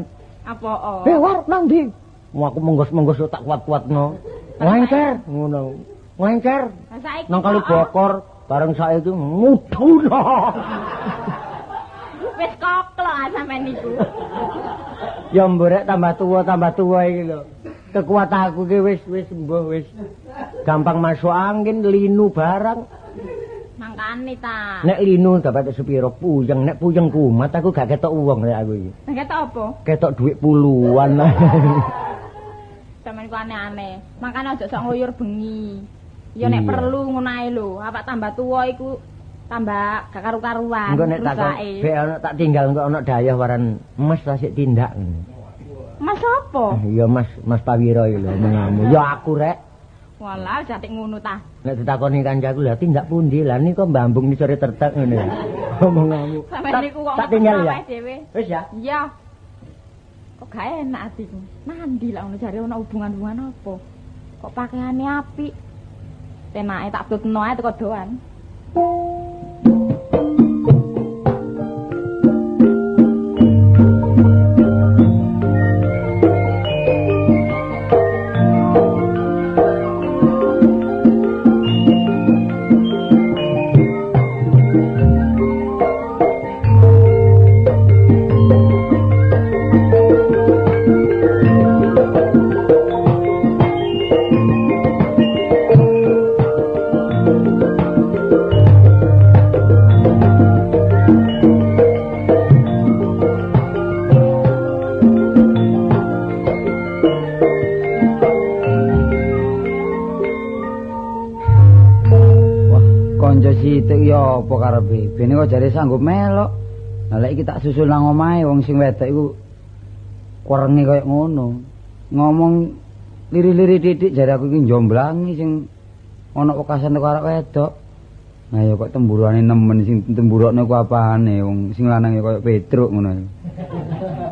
E: Apa?
D: Eh war nang ndi? Aku menggos-menggos tak kuat-kuatno. Nglencer ngono. Nglencer. Nang kali bokor bareng saiki mudhun.
E: Wis koklok sampean niku.
D: Ya mborek tambah tua iki lho. Kekuatan aku ki wis wis mbuh wis gampang masuk angin, linu barang.
E: Mangkane ta.
D: Nek linu dapat sepiro puyeng, nek puyeng kumat aku gak ketok uang nek aku iki.
E: Nek ketok apa?
D: Ketok dhuwit puluhan.
E: Sampeyan ku aneh-aneh. Mangkane aja sok ngluyur bengi. Ya nek perlu ngono ae lho, awak tambah tuwa iku tambah gak karu-karuan.
D: Engko nek tak bek ana tak tinggal engko ana dayah waran Mas ta sik tindak ngene.
E: Mas apa?
D: Iya Mas, Mas Pawiro iki lho mengamu. Ya aku rek.
E: Walah jatik ngono ta.
D: Nek ditakoni kancaku lha tindak pundi? Lah niku mbambung nisore tertek ngene. Omonganmu.
E: Sampeyan niku kok
D: tak tinggal ya. Wis ya?
E: Iya. Kok gak enak atiku. Nandi lah ngono jare ana hubungan-hubungan apa? Kok pakaiane apik. Tenake tak tutno ae teko doan.
C: Ya apa karepe? Bene kok jare sanggup melok. Lah lek iki tak susul nang omahe wong sing wedok iku kurenge kaya ngono. Ngomong liri-liri titik jare aku iki njomblangi sing ana wekasan teko arek wedok. Nah ya kok temburane nemen sing temburokne ku apane wong sing lanang ya kaya Petruk ngono.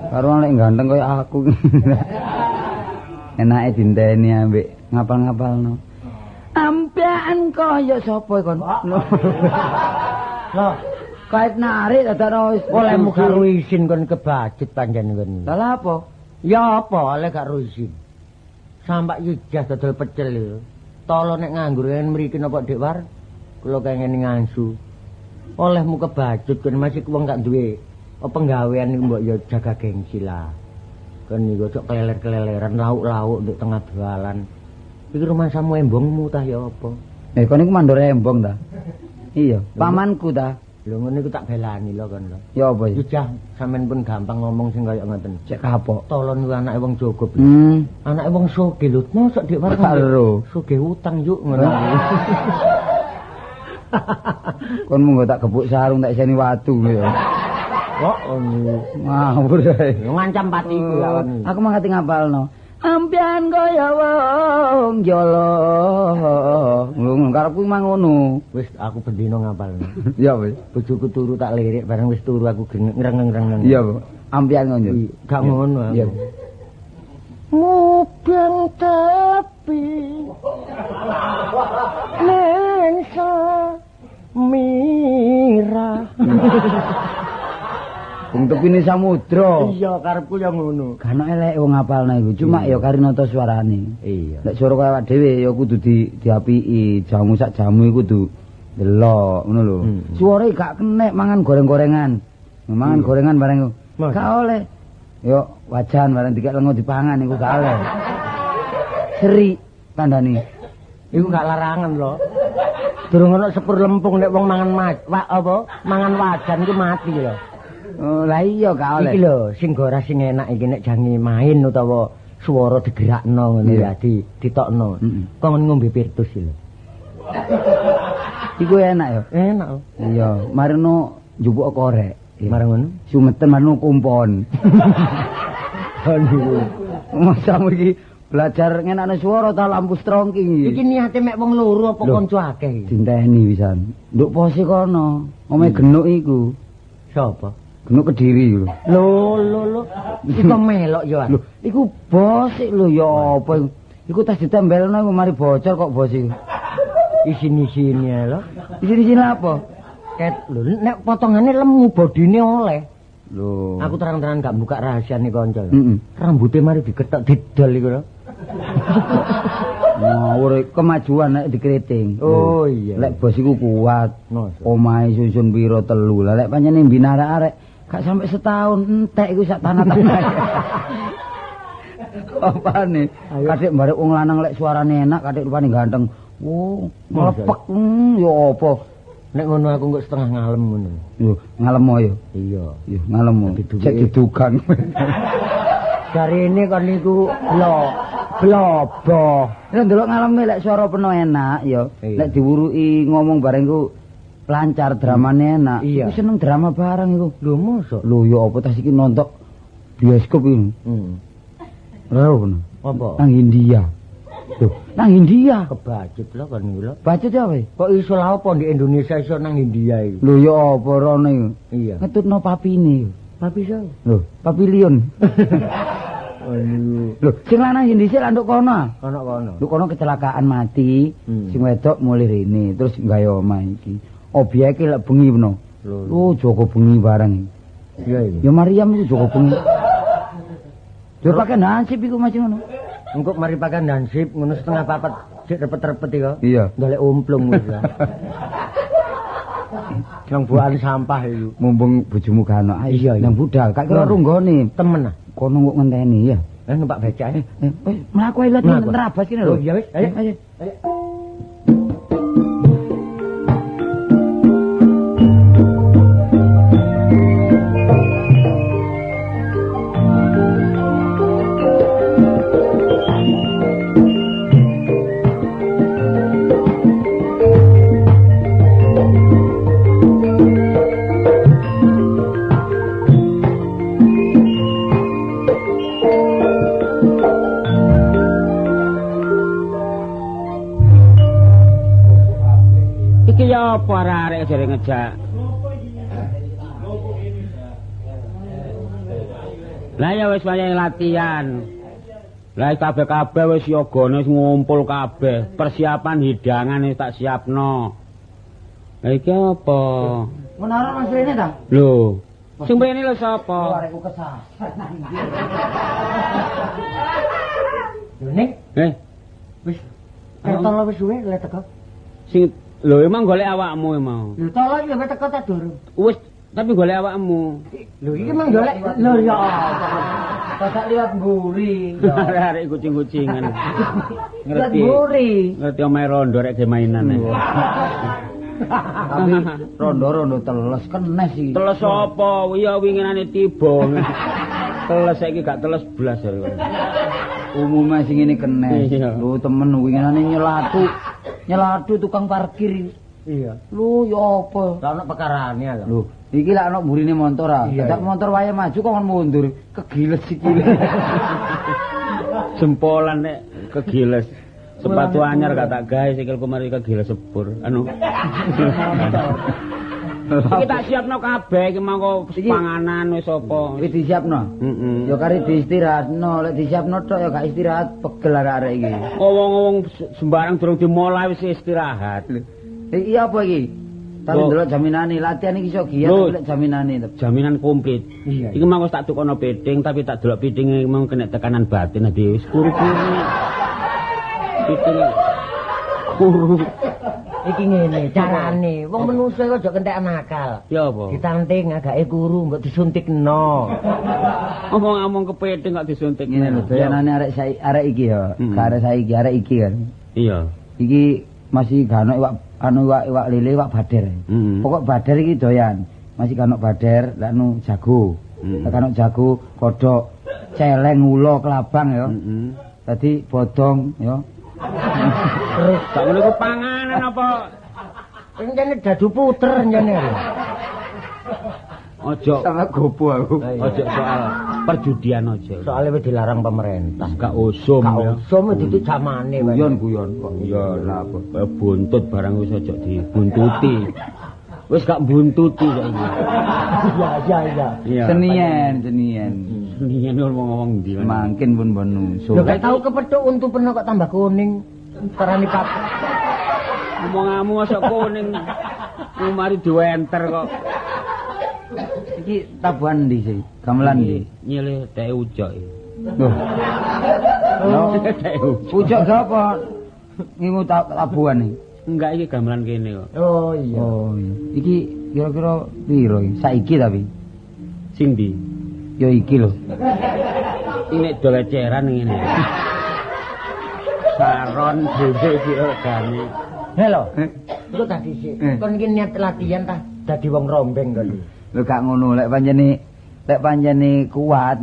C: Karo lek ganteng kaya aku. Enake dinteni ambek ngapal-ngapalno. Ampian kaya sapa kon?
D: Lho,
C: kait narik dadakno wis
D: olehmu gak izin kon kebacut panjen kon.
C: Lha apa?
D: Ya apa oleh gak izin. Sampak ijah dodol pecel lho. Tolo nek nganggur kene mriki napa Dik War? Kula kengene ngangsu. Olehmu kebacut kon masih wong gak duwe penggawean iku mbok ya jaga gengsi lah. Kon niku cok kleler-kleleran lauk-lauk nduk tengah dalan. Iki rumangsamu embongmu ta ya apa?
C: Eh kon iku mandor embong ta? Iya, pamanku ta.
D: Lho ngono iku tak belani lho kon lho.
C: Ya apa ya?
D: Ijah sampean pun gampang ngomong sing kaya ngoten.
C: Cek kapok.
D: Tolon ku anake wong Jogob. Anake wong sugih lho. Mosok Dik War sugih utang yuk ngono.
C: Kon munggo tak gebuk sarung tak iseni watu ya.
D: Kok
C: ngawur ae.
D: Ngancam patiku lha kon.
C: Aku mangkate ngapalno. Ampian kaya wong jolo. Ngono karepku mang ngono.
D: Wis aku bendina ngapalno.
C: Iya wis.
D: Bojoku turu tak lirik bareng wis turu aku ngrengeng-ngrengeng.
C: Iya, Bu. Ampian ngono.
D: Gak ngono aku. Iya. Mubeng tepi. Neng Mira.
C: Wong tepine samudra.
D: Iya, karepku ya ngono.
C: Gak ono eleke wong ngapalno iku, cuma ya kari nata suarane.
D: Iya.
C: Nek suara kaya awak dhewe ya kudu diapiki, jamu sak jamu iku kudu delok ngono lho. Suarane gak kenek mangan goreng-gorengan. Mangan gorengan bareng iku. Gak oleh. Yo wajan bareng dikek lengo dipangan iku gak oleh. Seri. Kandhani.
D: Iku gak larangan lho. Durung ono sepur lempung nek wong mangan apa? Mangan wajan iku mati lho.
C: Oh, lah iya gak oleh.
D: Iki lho sing ora sing enak iki nek jange main utawa swara digerakno ngono ya ditokno. Kon ngombe Pirtus iki lho.
C: Iku enak ya?
D: Enak.
C: Iya, marino njupuk korek.
D: Marang ngono.
C: Sumeten marino kumpon.
D: Aduh.
C: Masa iki belajar ngenakno swara ta lampu strongking iki.
D: Iki niate mek wong loro apa kanca akeh iki?
C: Dinteni pisan. Nduk pose kono, omahe genuk iku.
D: Sapa?
C: Genuk Kediri lho.
D: Lho lho lho. Iku melok yo.
C: Lho, iku bos lho ya apa iku? Iku tas ditembelno iku mari bocor kok bos iku.
D: Isin-isine lho.
C: Isin-isine apa?
D: Ket lho nek potongane lemu bodine oleh.
C: Lho.
D: Aku terang-terangan gak buka rahasiane kanca. Rambute mari diketok didol iku lho.
C: Ngawur kemajuan nek dikriting.
D: Oh iya.
C: Lek bos iku kuat. Omahe susun pira telu. Lah lek pancene mbina arek-arek gak sampe setahun entek iku sak tanah-tanah. Apane? Kadek barek wong lanang lek suarane enak, kadek rupane ganteng. Oh, mlepek ya apa?
D: Nek ngono aku kok setengah ngalem ngono.
C: Lho, ngalem ya?
D: Iya.
C: Iya, ngalem. Cek didugang.
D: Jarine kon niku lho bloboh.
C: Nek ndelok ngaleme lek suara peno enak ya. Lek diwuruki ngomong bareng ku lancar dramane enak. Iku seneng drama bareng iku.
D: Lho mosok.
C: Lho ya apa tas iki nonton bioskop iki. Lha ngono.
D: Apa?
C: Nang India. Lho, nang India
D: kebacut lho kon niku lho.
C: Bacut apa?
D: Kok iso lha apa di Indonesia iso nang India iku?
C: Lho ya apa rono iku?
D: Iya.
C: Ngetutno papine.
D: Papi sapa?
C: Lho, papilion.
D: Aduh.
C: Lho, sing lanang dhisik lak nduk kono.
D: Ono kono.
C: Nduk kono kecelakaan mati, sing wedok mulih rene terus gawe omah iki. Obyeke lek bengi peno. Lho, jaga bengi bareng.
D: Iya iya.
C: Ya Mariam iku jaga bengi. Yo pakai nasib iku masih ngono.
D: Engko mari pakai nasib ngono 3:30 sik repet-repet iki kok.
C: Iya.
D: Golek umplung wis. Nang buahan sampah iku.
C: Mumpung bojomu gak ono.
D: Iya,
C: nang budal gak kira runggone.
D: Temen ah.
C: Kono kok ngenteni ya.
D: Numpak becak.
C: Wis mlaku ae lho nerabas kene lho.
D: Iya wis, ayo.
C: Ayo.
B: Apa arek-arek jare ngejak? Lah ya wis wayahe latihan. Lah kabeh-kabeh wis yogane wis ngumpul kabeh, persiapan hidangan wis tak siapno. Lah iki apa?
C: Menara Mas Rene ta?
B: Lho, sing mrene lho sapa?
C: Arekku kesasar nang ndi.
D: Lho Ning, wis tolo wis suwe le teko.
B: Sing lho emang golek awakmu emang.
D: Lho tolo iki wis teko ta durung?
B: Wis, tapi golek awakmu.
D: Lho iki emang golek lho ya apa.
C: Tak liwat mburi.
B: Arek-arek kucing-kucingan. Ngerti.
C: Mburi.
B: Ngerti omahe rondo rek ge mainan.
C: Tapi rondo-rondo teles kenes iki.
B: Teles apa? Iya winginane tiba. Teles saiki gak teles blas.
C: Umume sing ngene kenes. Lho temen winginane nyelatu. Nyelatu tukang parkir.
D: Iya.
C: Lho ya apa?
D: Lah ono perkarane lho.
C: Lho, iki lak ono mburine montor ah. Dadak montor wae maju kok kon mundur. Kegiles sikile.
B: Jempolan nek kegiles. Sepatu anyar gak tak gawe sikilku mari kegiles sepur. Anu. Iki tak siapno kabeh iki mangko panganan wis apa.
C: Wis disiapno?
B: Heeh.
C: Ya kari diistirahatno, lek disiapno tok ya gak istirahat pegel arek-arek iki.
B: Wong-wong sembarang durung dimulai wis istirahat.
C: Iki apa iki? Tapi ndelok jaminane, latihan iki iso giat tapi lek jaminane.
B: Jaminan komplit. Iki mangko tak tukono piting tapi tak delok pitinge mau kena tekanan batin dadi wis kuru-kuru. Piting kuru.
D: Iki ngene carane. Wong menungso iku aja kentekan akal.
B: Ya apa?
D: Ditanting agake kuru mbok disuntikno.
B: Ngomong-ngomong kepiting kok disuntik.
C: Ngene lho, doyanane arek saiki arek iki ya. Gak arek saiki, arek iki kan.
B: Iya.
C: Iki masih gak ono iwak anu iwak lele, iwak bader. Pokok bader iki doyan. Masih gak ono bader, lek anu jago. Lek ono jago, kodhok, celeng, ula, kelabang ya. Dadi bodong ya.
B: Terus gak ngono iku panganan apa?
D: Encene dadu puter encene.
B: Ojo
C: sama gopo aku.
B: Ojo soal perjudian ojo.
D: Soale wis dilarang pemerintah.
B: Gak usum.
D: Gak usum itu zamane.
C: Guyon-guyon kok. Iya lah apa.
B: Buntut barang wis ojo dibuntuti. Wis gak buntuti saiki.
D: Iya iya.
C: Senien.
B: Senien ngomong-ngomong ndi.
C: Mangkin pun menungso.
D: Lho gak tau kepethuk untu peno kok tambah kuning. Perani pap.
B: Omonganmu mosok kuning. Mari diwenter kok.
C: Iki tabuhan ndi sih? Gamelan ndi?
B: Nyilih teke ucok iki.
C: Loh.
B: Teke
C: ucok sapa? Ngingu tabuhan iki.
B: Enggak, iki gamelan kene kok.
D: Oh iya.
C: Oh iya. Iki kira-kira piro iki? Saiki tapi.
B: Sing ndi?
C: Ya iki lho.
B: Iki nek do leceran ngene. Saron dhewe iki regane.
D: Halo. Iku tadi sik. Kon iki niat latihan ta dadi wong rombeng kok.
C: Lho gak ngono, lek pancene kuat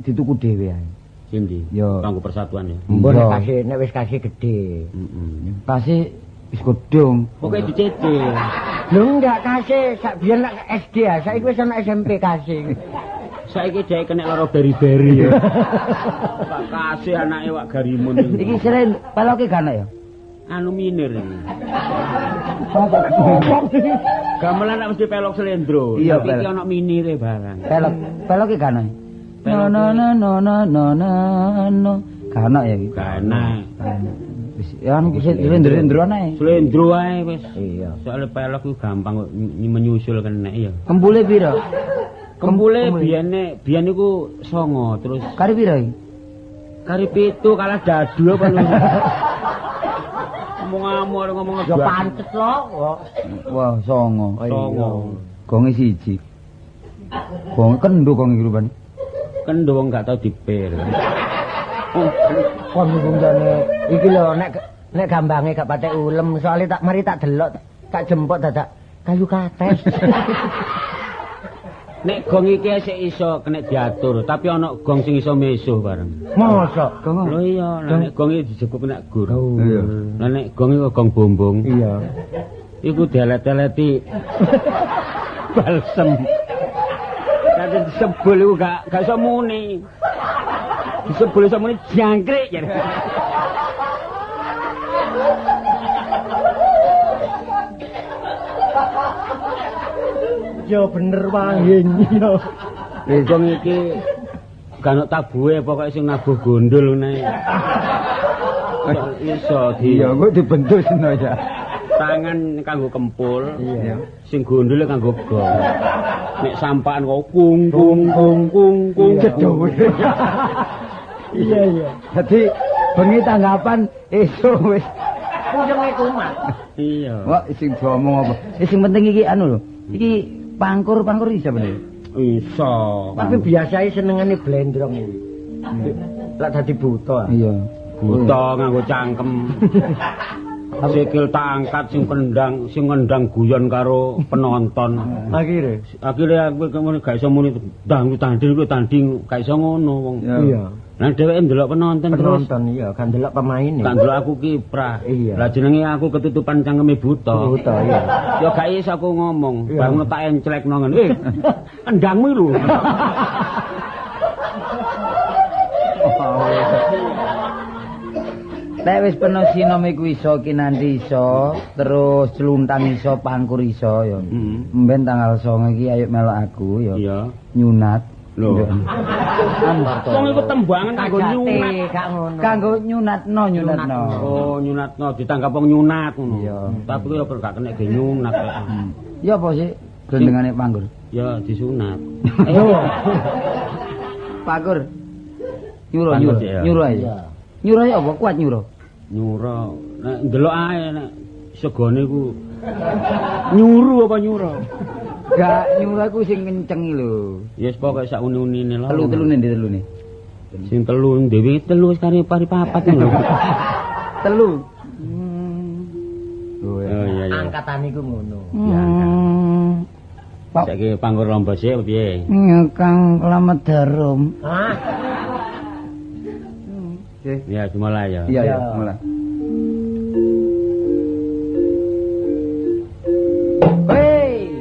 C: dituku dhewe ae.
B: Sing ndi? Kanggo persatuan ya.
D: Mbok nek kasih nek wis kasih gedhe.
B: Heeh.
C: Kasih wis gedhong.
B: Pokoke dicicil.
D: Lho enggak kasih sak biyen lek SD ya, saiki wis ana SMP kasih.
B: Saiki dhek kena lara beri-beri ya. Pak kasih anake wak Garimun iki.
C: Iki seren peloke gak ana ya?
B: Anu minir iki. Gamelan lak mesti pelok slendro.
C: Iya,
B: iki ana minire barang.
C: Pelok, peloke gak ana. No no no no no no no. Gak ana ya iki.
B: Gak ana.
C: Wis ya anu slendro ae.
B: Slendro ae wis.
D: Iya.
B: Soale pelok ku gampang kok menyusul kena ya.
C: Kempule piro?
B: Kempule biyene biyen iku 9 terus
C: kari piro iki?
B: Kari 7 kalah dadu apa lho. Ngomong ngomong
D: ya pancet lho.
C: Wah, 9.
B: 9.
C: Gonge 1. Gong kendo gong iki rupane.
B: Kendo wong gak tau dipir.
D: Kon ngundane iki lho nek gambange gak patek ulem soalé tak mari tak delok tak jemput dadak kayu kates.
B: Nek gong iki sik iso kena diatur, tapi ana gong sing iso mesuh bareng.
D: Mosok?
B: Gong. Lho iya, nek gong iki dijebuk nek gur.
C: Iya.
B: Lah nek gong iku gong bombong.
D: Iya.
B: Iku dielet-eleti balsem. Kate disebul iku gak iso muni. Disebul iso muni jangkrik jare.
D: Ya bener wahing ya.
B: Gong iki gak ono tabuhe pokoke sing nabuh gondol ngene. Iso di.
C: Iya, kok dibentuk seno ya.
B: Tangan kanggo kempul.
C: Iya.
B: Sing gondol kanggo gong. Nek sampakan kok kung kung kung kung kung
C: cedho.
D: Iya iya.
C: Dadi bengi tanggapan esuk wis
D: puyenge kumat.
B: Iya.
C: Wah, sing diomong apa? Sing penting iki anu lho. Iki pangkur-pangkur iso bener.
B: Iso.
D: Tapi biasae senengane blendrong iki. Lak dadi buta.
C: Iya.
B: Buta nganggo cangkem. Sikil tak angkat sing kendang, sing ngendang guyon karo penonton.
D: Akhire
B: aku gak iso muni dang tanding kuwi tanding gak iso ngono wong.
D: Iya.
B: Lah dheweke ndelok penonton terus.
D: Penonton iya, kan ndelok pemaine.
B: Kan ndelok aku kiprah.
D: Iya.
B: Lah jenenge aku ketutupan cangkeme buta.
D: Buta iya.
B: Ya gak iso aku ngomong, bareng tak enclekno ngene. Endangmu lho.
C: Nek wis peno sinom iku iso kinanti iso, terus cluntang iso, pangkur iso ya. Mben tanggal 9 iki ayo melok aku ya.
B: Iya.
C: Nyunat.
B: Lho. Wong iku tembangan kanggo nyunat.
D: Gak ngono.
C: Kanggo nyunatno, nyunatno.
B: Oh, nyunatno ditanggap wong nyunat ngono.
C: Iya.
B: Tapi ya gak kena ge nyunat kok.
C: Ya apa sih gendengane pangkur?
B: Ya disunat.
C: Pangkur. Nyuro nyuro. Nyuro ae. Nyuro ya apa kuat nyuro?
B: Nyuro. Nek ndelok ae nek segone ku nyuru apa nyura?
C: Gak nyuru aku sing kenceng lho.
B: Ya wis pokoke sak uni-unine lho.
C: Telu-telune ndi telune?
B: Sing telu dhewe telu wis kari pari papat lho.
C: Telu.
B: Oh iya iya.
D: Angkatan iku ngono.
B: Ya. Saiki pangkur lomba sik piye?
C: Kang Slamet Darum.
D: Hah?
B: Ya, mulai ya.
C: Iya, ya, mulai. Hei.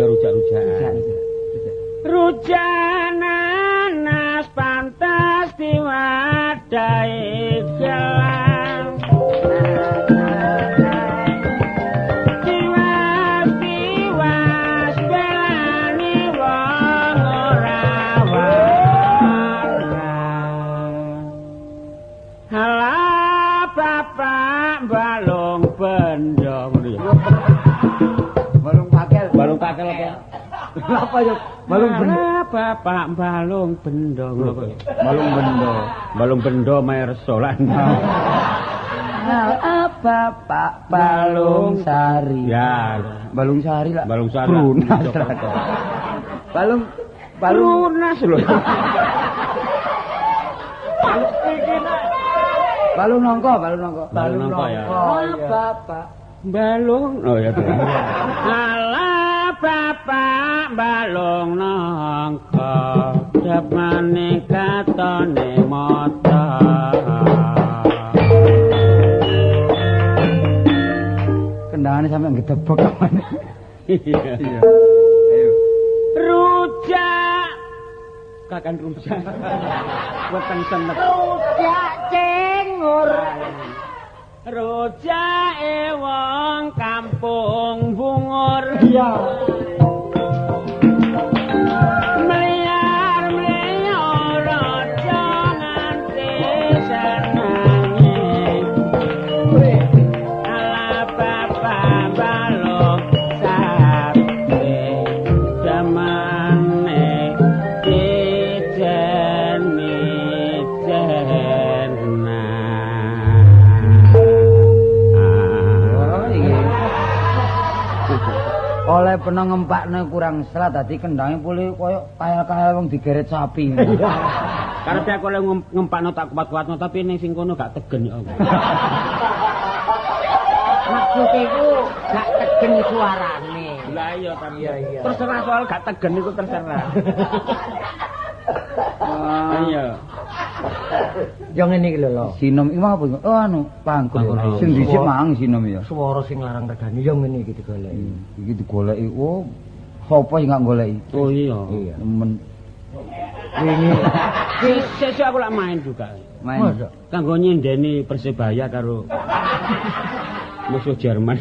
B: Rujak-rujakan. Rujananas pantas diwadahi gelang. Tiwas-tiwas belani wong ora waras. Halah bapak balung bendo ngono ya.
C: Balung pakel.
B: Balung pakel apa?
C: Apa yo? Balung bendo.
B: Bapak balung bendo ngono kok.
C: Balung bendo.
B: Balung bendo mayar lan.
C: Bapak balung sari.
B: Ya,
C: balung sari lah.
B: Balung sari.
C: Brunas. Balung balung
B: Brunas lho.
C: Balung nongko, balung nongko.
B: Balung nongko ya.
C: Bapak
B: balung. Oh ya. Alah bapak balung nongko depane katone mata.
C: Kendangane sampe ngedebok kamane.
B: Iya.
C: Ayo.
B: Rujak. Kakan rujak. Weteng semet.
D: Rujak cengur.
B: Rujake wong kampung Bungur.
D: Iya.
B: Mliyar-mliyar aja nganti senange. Ala bapak balung sate jamane dijeni jena.
C: Oleh peno ngempakne kurang selat dadi kendange pulih koyo kaya-kaya wong digeret sapi.
B: Karepe aku oleh ngempakno tak kuat-kuatno tapi ning sing kono gak tegen ya Allah.
D: Maksude iku gak tegen suarane.
B: Lah iya tapi
D: iya.
B: Terserah soal gak tegen iku terserah. Iya.
D: Ya ngene iki lho lho.
C: Sinom iki apa? Oh anu, pangkur. Sing dhisik mang sinom ya.
D: Swara sing larang regane ya ngene iki digoleki.
C: Iki digoleki. Oh, sapa sing gak goleki?
B: Oh iya.
C: Iya, nemen.
D: Wingi
B: sesuk aku lak main juga.
C: Main.
B: Kanggo nyendeni Persebaya karo musuh Jerman.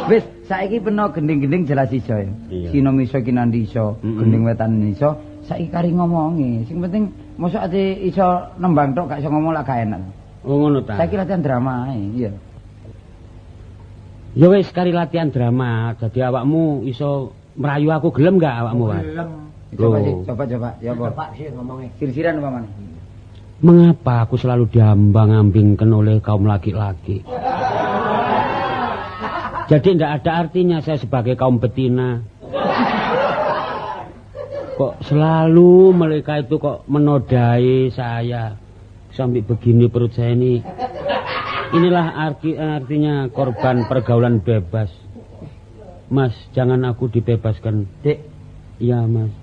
C: Wis, saiki peno gending-gending jelas iso ya. Sinom iso kinandi iso, gending wetan iso. Saiki kari ngomongi. Sing penting mosok ate iso nembang tok gak iso ngomong lak gak enak.
B: Oh ngono ta.
C: Saiki latihan drama ae, iya.
B: Ya wis kari latihan drama, dadi awakmu iso merayu aku gelem gak awakmu, Pak?
D: Gelem.
C: Coba sih, coba. Ya apa?
D: Coba sih ngomongnya.
C: Sir-siran apa maneh?
B: Mengapa aku selalu diambang-ambingkan oleh kaum laki-laki? Jadi ndak ada artinya saya sebagai kaum betina. Kok selalu mereka itu kok menodai saya sampai begini perut saya ini. Inilah artinya korban pergaulan bebas. Mas, jangan aku dibebaskan.
D: Dek.
B: Iya, Mas.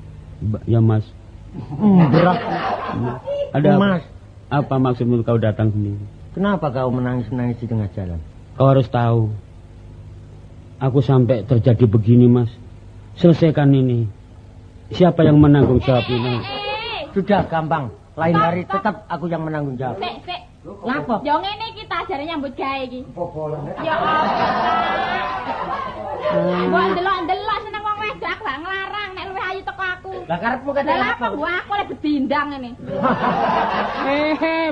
B: Ya, Mas.
D: Berat.
B: Ada
D: Mas.
B: Apa maksudmu kau datang sini?
D: Kenapa kau menangis-nangis di tengah jalan?
B: Kau harus tahu. Aku sampai terjadi begini, Mas. Selesaikan ini. Siapa yang menanggung jawab ini?
D: Sudah gampang. Lain hari tetap aku yang menanggung jawab.
E: Sik, sik.
D: Lapo?
E: Ya ngene iki ta jare nyambut gawe iki. Ya Allah. Mbok ndelok-ndelok seneng wong wedok aku gak nglarang nek luwih ayu teko aku.
D: Lah karepmu kate
E: apa? Lah aku lek bedindang ngene.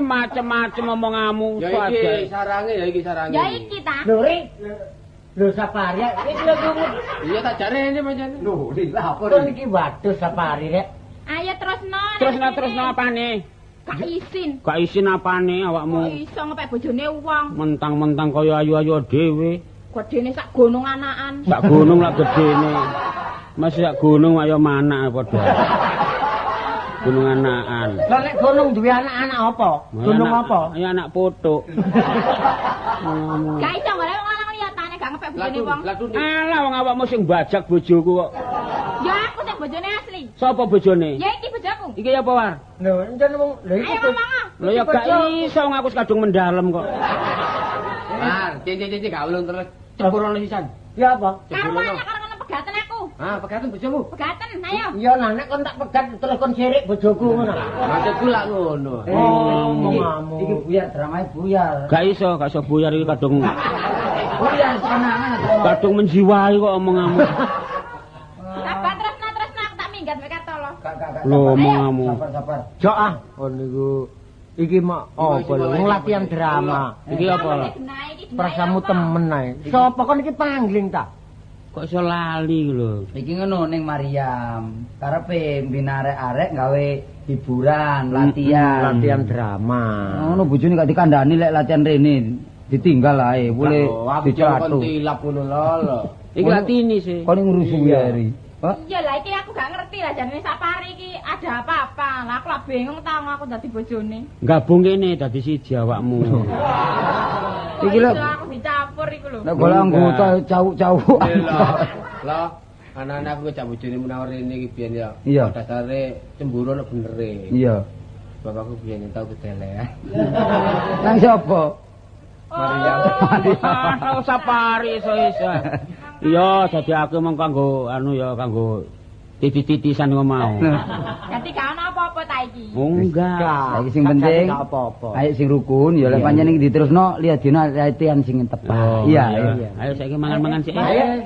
B: Macem-macem omonganmu.
A: Ya iki sarange ya iki sarange.
E: Ya iki ta.
D: Lho Ri. Lho Sapari iki lho
A: iya tak jare ini pancen.
C: Lho lha apa
D: iki? Iki waduh Sapari rek.
E: Ayo terusno.
B: Terusno apane?
E: Gak isin.
B: Gak isin apane awakmu?
E: Kok iso ngepek bojone wong.
B: Mentang-mentang kaya ayu-ayu dhewe.
E: Gedene sak gunung anakan.
B: Sak gunung lak gedene. Mas sak gunung ayo manak padha. Gunung anakan.
D: Lah nek gunung duwe anak-anak apa? Gunung apa?
B: Ya anak putuk.
E: Gak iso golek wong lanang liyane gak ngepek bojone wong.
B: Alah wong awakmu sing bajak bojoku kok.
E: Ya aku sing bojone asli.
B: Sapa bojone?
E: Ya iki bojoku.
B: Iki apa war?
D: Lho, encen wong lho iki.
E: Ayo ngomong.
B: Lho ya gak iso wong aku kadung mendalem kok.
A: War, cincin gak ulung terus ceburono sisan.
D: Ya apa?
E: Karo ngono pegaten aku.
A: Ah, pegaten bojomu.
E: Pegaten, ayo.
D: Iya lah nek kon tak pegat terus kon sirik bojoku ngono.
A: Maksudku lak ngono.
D: Oh, omonganmu.
C: Iki buyar dramae buyar.
B: Gak iso buyar iki kadung.
C: Buyar senangan.
B: Kadung menjiwai kok omonganmu.
E: Sabar terusno aku tak minggat mek Kartolo.
C: Gak.
B: Lho omonganmu.
C: Sabar.
D: Jok ah, kon niku iki mok apa lho wong latihan drama.
B: Iki apa lho?
D: Prasamu temen ae. Sapa kon iki pangling ta?
B: Kok iso lali lho.
C: Iki ngono ning Mariam. Karepe mbina arek-arek gawe hiburan, latihan,
D: latihan drama.
C: Ngono bojone gak dikandani lek latihan rene. Ditinggal ae, boleh dicelatu.
A: Kon tilap ngono lho.
B: Iki latini sih.
C: Kon ngurusi ri.
E: Iya lah iki aku gak ngerti lah jarene Sapari iki ada apa-apa. Lah aku lah bingung ta aku dadi bojone.
B: Gabung kene dadi siji awakmu.
C: Iki lho
E: aku dicampur iku lho.
C: Nek golek anggota cawuk-cawuk.
A: Lho, anak-anak aku ngejak bojone Munawar rene iki biyen ya. Dasare cemburu nek benere.
C: Iya.
A: Bapakku biyen tau kedelean.
C: Nang sapa?
A: Mariam.
B: Ah, Sapari iso-iso. Iya, dadi aku mung kanggo anu ya kanggo titis-titisan kok mau.
E: Dadi gak ono apa-apa ta iki.
B: Oh enggak.
C: Saiki sing penting
D: gak apa-apa.
C: Ayo sing rukun ya lek pancen iki diterusno lihat dina latihan sing tepat. Iya, iya.
B: Ayo saiki mangan-mangan sik.
D: Ayo.